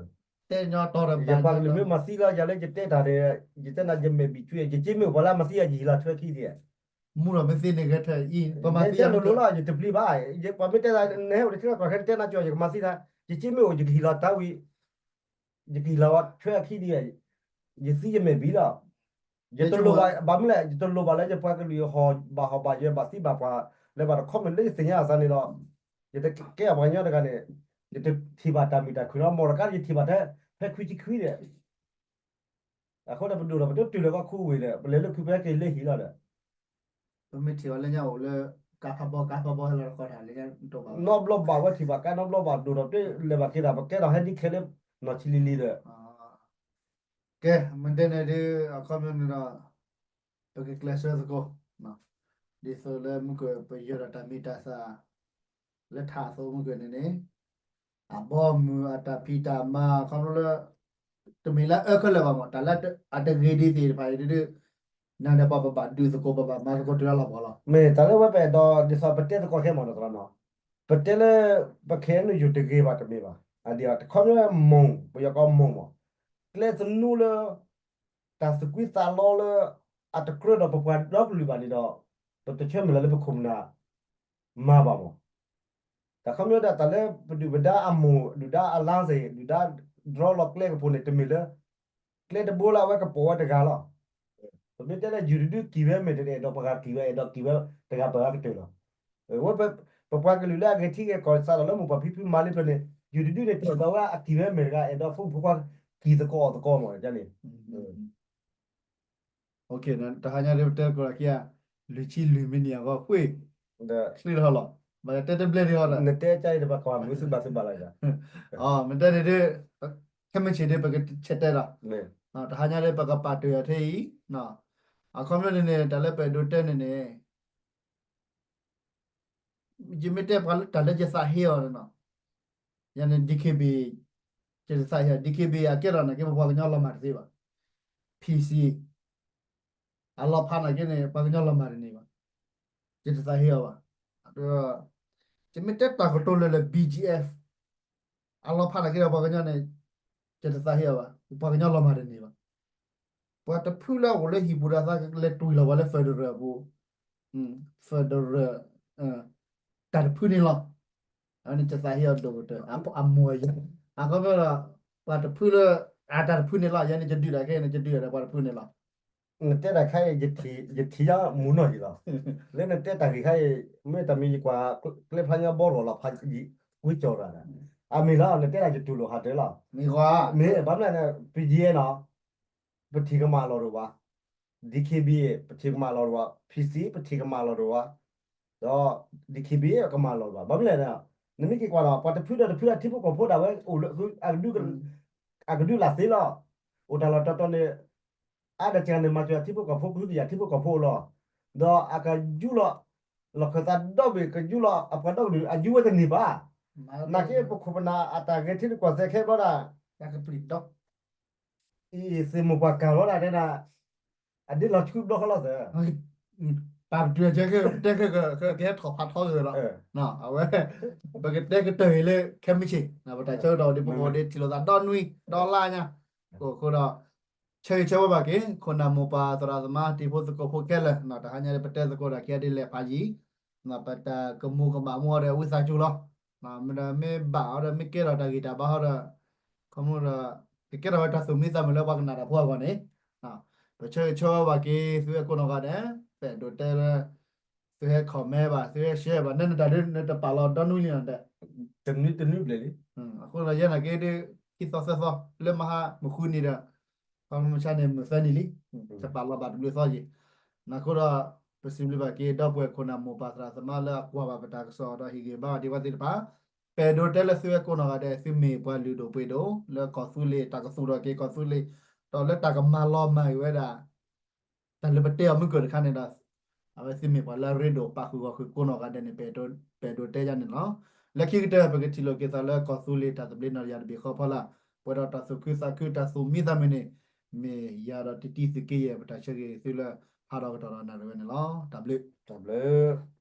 တဲညီတီဒီး ယပှၤကလုာ်မ့ၢ်မၤသံလီၤယၤလၢယတဲတၢ်ဒီး ယတဲနၤ ယမဲာ်ဘံၣ်ဆွံ ယက့မ့ၢ်အိၣ်ပှၤလၢအမၤသံယၤ ယဟ့ၣ်လီၤထွဲခံဒံး, မူဒီးမ့ၢ်သ့န့ၣ်ဂဲၤထၢၣ်အံၤ ပမၤသံယၤလိၤလိၤလီၤ ယတပျံၤဘၣ်, ပှၤမ့ၢ်တဲနၤ နဟဲအိၣ်လၢထံလီၢ်ကီၢ်ခဲ နတဲနၤကၠီ ယကမၤသံနၤ, ယက့မ့ၢ်အိၣ်ယကဟ့ၣ်လီၤတၢ်ဝံၤ ယကဟ့ၣ်လီၤထွဲအခံဒံး, ယသံယမဲာ်ဘံၣ်လီၤ, ယတလိၣ်ဘၣ် ဘၣ်မနုၤလဲၣ် ယတလိၣ်ဘၣ်လၢယပှၤကလုာ်ဟီၣ်ဘၣ်ဟီၣ်ဘၣ်ယဲဘၣ်သံဘၣ်ပှၤ လၢဘၣ်တခီမ့ၢ်လၢယသ့ၣ်ညါအသးန့ၣ်ဒီး ယတကဲအပှၤကညီတဂၤန့ၣ် ယတထံၣ်ဘၣ်တၢ်မုာ်တၢ်ခုၣ်လီၤ မ့ၢ်တကါယထံၣ်ဘၣ်ထဲ ဖဲခွံဆံခွံဒီး အဃိဒီးပဒိၣ်ဒီး ပတတုၤလၢၤကီၢ်ခူဝ့ၢ်ဒီး ပလဲၤလၢခုဖဲက့ၤလၢဟံၣ်လီၤဒီး ပမ့ၢ်ထံၣ်အီၤလၢညါအိၣ်လၢ ကါဖးဘီ ကါဖးဘီဟဲလီၤတခီတၢ်လၢညါတအိၣ်ဘၣ်, နီတဘျီဘၣ်ဝဲထံၣ်ဘၣ်ကါ နီတဘျီဘၣ်ဒိၣ်ဒီး ပတလဲၤဘၣ်က့ၤတၢ် ပကဲထီၣ်ဟဲဒ်ခဲလၢာ် နီၢ်ဆံးလံၤလံၤဒီး ကဲ မ့ၢ်တဲန့ၣ်ဒ် အခီပညီန့ၣ်ဒီး ပကကျဲးစၢးသကိး ဒ်သိးလၢမုၢ်ကၢၢ်ပယီၤဒီးတၢ်မံၤတၢ်သၣ် လၢထးအသိးမုၢ်ကၢၢ်န့ၣ်န့ၣ် အဘီအမုၢ်အတၢ်ဖံးတၢ်မၤ ခီဖျိလၢ တမ့ၢ်လၢအၢခဲလၢာ်ဘၣ်မး တၢ်လၢအတဂ့ၤဒ်သ့ၣ်တဖၣ်အံၤဒ် နၤဒီးပှၤပဘၣ်ဒုးသကိး ပဘၣ်မၤသကိးတုၤလၢလီၢ်ဘီလီၤ. မ့ၢ်တၢ်လၢဝဲပအဲၣ်ဒိးဒ်သိးပတဲသကိးခဲမးနီၢ်သရၣ်နီၤ, ပတဲလၢ ပ ခဲအံၣ်ယူၣ် တဂ့ၤဘၣ်တမ့ၢ်ဘၣ်, အဒ်တခီမ့ၢ်မိၢ် ပယီၤကီးမိၢ်မး, ကျဲသနူလၢ တၢ်သူၣ်ကွံသးလီလၢ အတကြၢးဒီးပပှၤဒီကလုာ်ဘၣ်န့ၣ်ဒီး ပတဆၢမုၢ်လၢ်လၢပခိၣ်ပနၢ် မၤဘၣ်မး. တၢ်ခီပညီဒၣ်တၢ်လၢပဒုၣ်ပဒါအမိၢ် ဒုၣ်ဒါအလါစ့ၢ် ဒုၣ်ဒါ drone လီၤကျဲကပိာ်န့ၣ် တမ့ၢ်လၢ ကျဲတဘိလၢအဝဲကပိာ်ဝဲတဂၤလီၤ. ပမ့ၢ်တဲလၢယုၢ်တဒုက့ၤဝဲမ့ၢ်တအဲၣ်ဒိးပှၤဂၤက့ၤဝဲ အဲၣ်ဒိးက့ၤဝဲတဂၤပှၤဂၤကတၢၢ်လီၤ. ဝဲ ပပှၤကလုာ်လၢအဂဲၤထံဂဲၤကီၢ်စးထီၣ်လၢမိၢ်ပၢ်ဖံဖုမၤလံဖဲန့ၣ် ယုၢ်တဒုန့ၣ် တအဲၣ်ဒိးဝဲအက့ၤဝဲမ့ၢ်တဂၤ အဲၣ်ဒိးဖိမုၣ်ဖိခွါက့ၤသကိးအီၣ်သကိးမ့ၢ်န့ၣ် တဟါညါဒ်ပတဲသကိးလၢခံဂၤ လွံၢ်ဆံလွံၢ်မံးနံးအဂီၢ် ဃ့ၢ်ချ့ထီၣ်လီၤ. ဘၣ်တဲတဘျဲၣ်ဒ်ဟီဒီး နတဲကါအံၤတဘၣ်ကွၢ်မုာ်သုဘၣ်သုဘၣ်လၢ မ့ၢ်တဲန့ၣ်ဒ် ခဲမုၢ်ဆ့ၣ်ဒ်ပကဆဲးတဲဒီး တဟါညါဒ်ပကပာ်တ့ၢ်အီၤထဲအံၤ အခီပညီန့ၣ်န့ၣ် တၢ်လၢပအဲၣ်ဒိးတဲန့ၣ်န့ၣ် ယမ့ၢ်တဲပှၤလၢတၢ်လၢယသးဟ့အီၤန့ၣ်နီၤ, ယၤန့ၣ် DKBA ယတသးဟ့အီၤ DKBA အကဲထီၣ်နာ်က့ ပပှၤကညီလီၤမၢ်တသ့ဘၣ်. PC အလီၤဖးနာ်က့န့ၣ် ပှၤကညီလီၤမၢ်တန့ၢ်ဘၣ်. ယတသးဟ့အီၤဘၣ်. ယမ့ၢ်တဲတၢ်ကတိၤလၢလၢ BGF အလီၤဖးနာ်က့ဒီးပှၤကညီန့ၣ် ယတသးဟ့အီၤဘၣ်. ပှၤကညီလီၤမၢ်တန့ၢ်ဘၣ်. ပှၤတဖုလၢအအိၣ်လၢဟံၣ်ပူၤဒီးသးလဲၤတွံၢ်လီၤပှၤလၢ federal အပူၤ, federal တၢ်တဖုန့ၣ်လီၤ. အဝဲန့ၣ်ယသးဟ့အီၤဒိၣ်ကတၢၢ် အမိၢ်အယၤ, အခီပညီဒီး ပှၤတဖုလၢ အတၢ်တဖုန့ၣ်လီၤ. ယၤန့ၣ်ယဒုးတၢ်ခဲအံၤန့ၣ် ယဒုးဒီးပှၤတဖုန့ၣ်လီၤ. နတဲတၢ်ခါအံၤ ယထံၣ်ယမူနီၢ်ယံၤလီၤ. လၢနတဲတၢ်ဂ့ၢ်ခါအံၤ မ့ၢ်တၢ်မ့ၢ်ယကွၢ် ကျဲဖျါညါဘီလီၤလီၤဖး ကွံကၠီၤတၢ်, အမ့ၢ်လီၤ နတဲဒၣ်ယတူၢ်လိာ်ဟးတၢၢ်လီၤ. မ့ၢ်ဘၣ်မနုၤလဲၣ် ပယဲနီၤ ပထံၣ်ကမၣ်လီၤဒိၣ်ဘၣ်, DKBA ပထံၣ်ကမၣ်လီၤဒိၣ်ဘၣ်, PC ပထံၣ်ကမၣ်လီၤဒိၣ်ဘၣ်, ဒီး DKBA ကမၣ်လီၤဒိၣ်ဘၣ်. ဘၣ်မနုၤလဲၣ်, နမ့ၢ်က့ၤကွၢ်ဒီး ပှၤတဖုဒီးတဖုအထံဖိကီၢ်ဖိဒၣ်ဝဲအိၣ်လၢ အကဒုလၢ်သ့လီၤ. အိၣ်တၢ်လီၢ်တီတီန့ၣ် အါဒၣ်စှၤန့ၣ် မၤစၢၤအထံဖိကီၢ်ဖိ ကဟုကယာ်ထံဖိကီၢ်ဖိလီၤ. ဒီးအကယူလီၤ လီၢ်ခၢၣ်သးဒီဘ့ၣ် ကယူလီၤအပှၤဒီကလုာ် အယူဝဲတန့ၢ်ဘၣ်. နာ်က့ပခိၣ်ပနၢ်အတၢ်ဂဲၤထံရူၢ်ကီၢ်သဲးခဲဘျီဒၣ် အံၤ သ့ၣ်မိၢ်ပှၢ်ကၢ်လီၤဒၣ်တဲဒၣ် အဒ့လီၤဆှုဘျီဃီလီၤသၢ ပာ်ပတုာ်ကဲ တဲကဲကဟဲထီၣ်ဖးထီက့ၤလီၤ. အဝဲ ပကတဲကတၢၢ်အံၤလၢခဲမုၢ်ဆ့ၣ် ပတၢ်ဆၢကတီၢ်ဒ်ပအိၣ်ဒ်ထံၣ်လိာ်သးဒီနွံဒီလါညါ အဃိဒီး ဆၢဂ့ၤဆၢဝါဘၣ်က့ၤ ခိၣ်နၢ်မိၢ်ပၢ်သရၣ်သမါတံၤဖိသကိးဖိခဲလၢာ် တဟါညါဒ်ပတဲသကိးတၢ်ခံဂၤဒ်လဲၣ်ဖးယံၤ ပတၢ်ကမူၤကမၣ်မူအီၤဒီးဝံသးစူၤလီၤ. မ့ၢ်ဒီးမ့ၢ်ဘၣ်အီၤဒီးမ့ၢ်ကဲထီၣ်တၢ်ဂံၢ်တၢ်ဘါဟီဒီး ခီမူဒီး ကကဲထီၣ်ဝဲတၢ်သူၣ်မံသးမုာ်လၢပှၤကနၣ်တၢ်ဖိအဂီၢ်န့ၣ် ပဆၢဂ့ၤဆၢဝါဘၣ်က့ၤ သုဝဲကိးနီၢ်ဂၤဒဲး ပအဲၣ်ဒိးတဲလၢ သုဟဲ comment ဘၣ် သုဟဲ share ဘၣ် နဲနတၢ်ဒ်နတပာ်လီၤဒီနွံလံနီၤဒဲး တနွံတနွံဘျဲၣ်လံ အဃိဒီးယဲနာ်က့ဒ် ခံသီသၢသီ လၢမဟါမုၢ်ဃုနံၤဒီး ခီမဆါန့ၣ်မုၢ်သၢနံၤလံ တပာ်လီၤဘၣ်တဘျုးသီယံၤ အဃိဒီး ပစံးဘျုးဘၣ်က့ၤ ဒီပုၢ်ဝဲၢ်ခိၣ်နၢ်မိၢ်ပၢ်သရၣ်သမါလၢအကွၢ်ဘၣ်ပတၢ်ကစီၣ်ဒီးဟ့ၣ်ဂံၢ်ဘါဒံးဝဲသ့ၣ်တဖၣ် ပအဲၣ်ဒိးတဲလၢသုဝဲကိးနီၢ်ဂၤဒဲး သုမ့ၢ်ပှၤလုၢ်ဒိၣ်ပှ့ၤဒိၣ် လၢကီၢ်သူလ့ၤတၢ်ကသူၣ်ထီၣ်က့ၤကီၢ်သူလ့ၤ ဒီးလၢတၢ်ကမၤလီၤမၢ်က့ၤဝဲဒၣ် တၢ်လၢပတဲအီၤမုၢ်ကၢၢ်တခါန့ၣ်ဒီး အဝဲသုမ့ၢ်ပှၤလၢအရ့ဒိၣ်ပာ်ဃုာ်ဂီၢ်ဃုာ်ကိးနီၢ်ဂၤဒဲးန့ၣ် ပအဲၣ်ဒိးတဲယၤန့ၣ်လီၤ. လၢခံကတၢၢ် ပကထံၣ်လိာ်က့ၤသးလၢကီၢ်သူလ့ၤတၢ်သဘျ့နီၢ်တယၢ်တဘ့ၣ်ဃီဖီလာ် ပှဲၤဒီးတၢ်သူၣ်ခုသးခုတၢ်သူၣ်မံသးမုာ်န့ၣ် မ့ၢ်ယၤဒီးတံတံသုးက့ယဲၢ် ပတၢ်ဆၢဂ့ၤသုလၢဟးထီၣ်ကတီၢ်ဒီးနၣ်ရံၣ်ဝဲန့ၣ်လီၤ. တၢ်ဘျုး တၢ်ဘျုး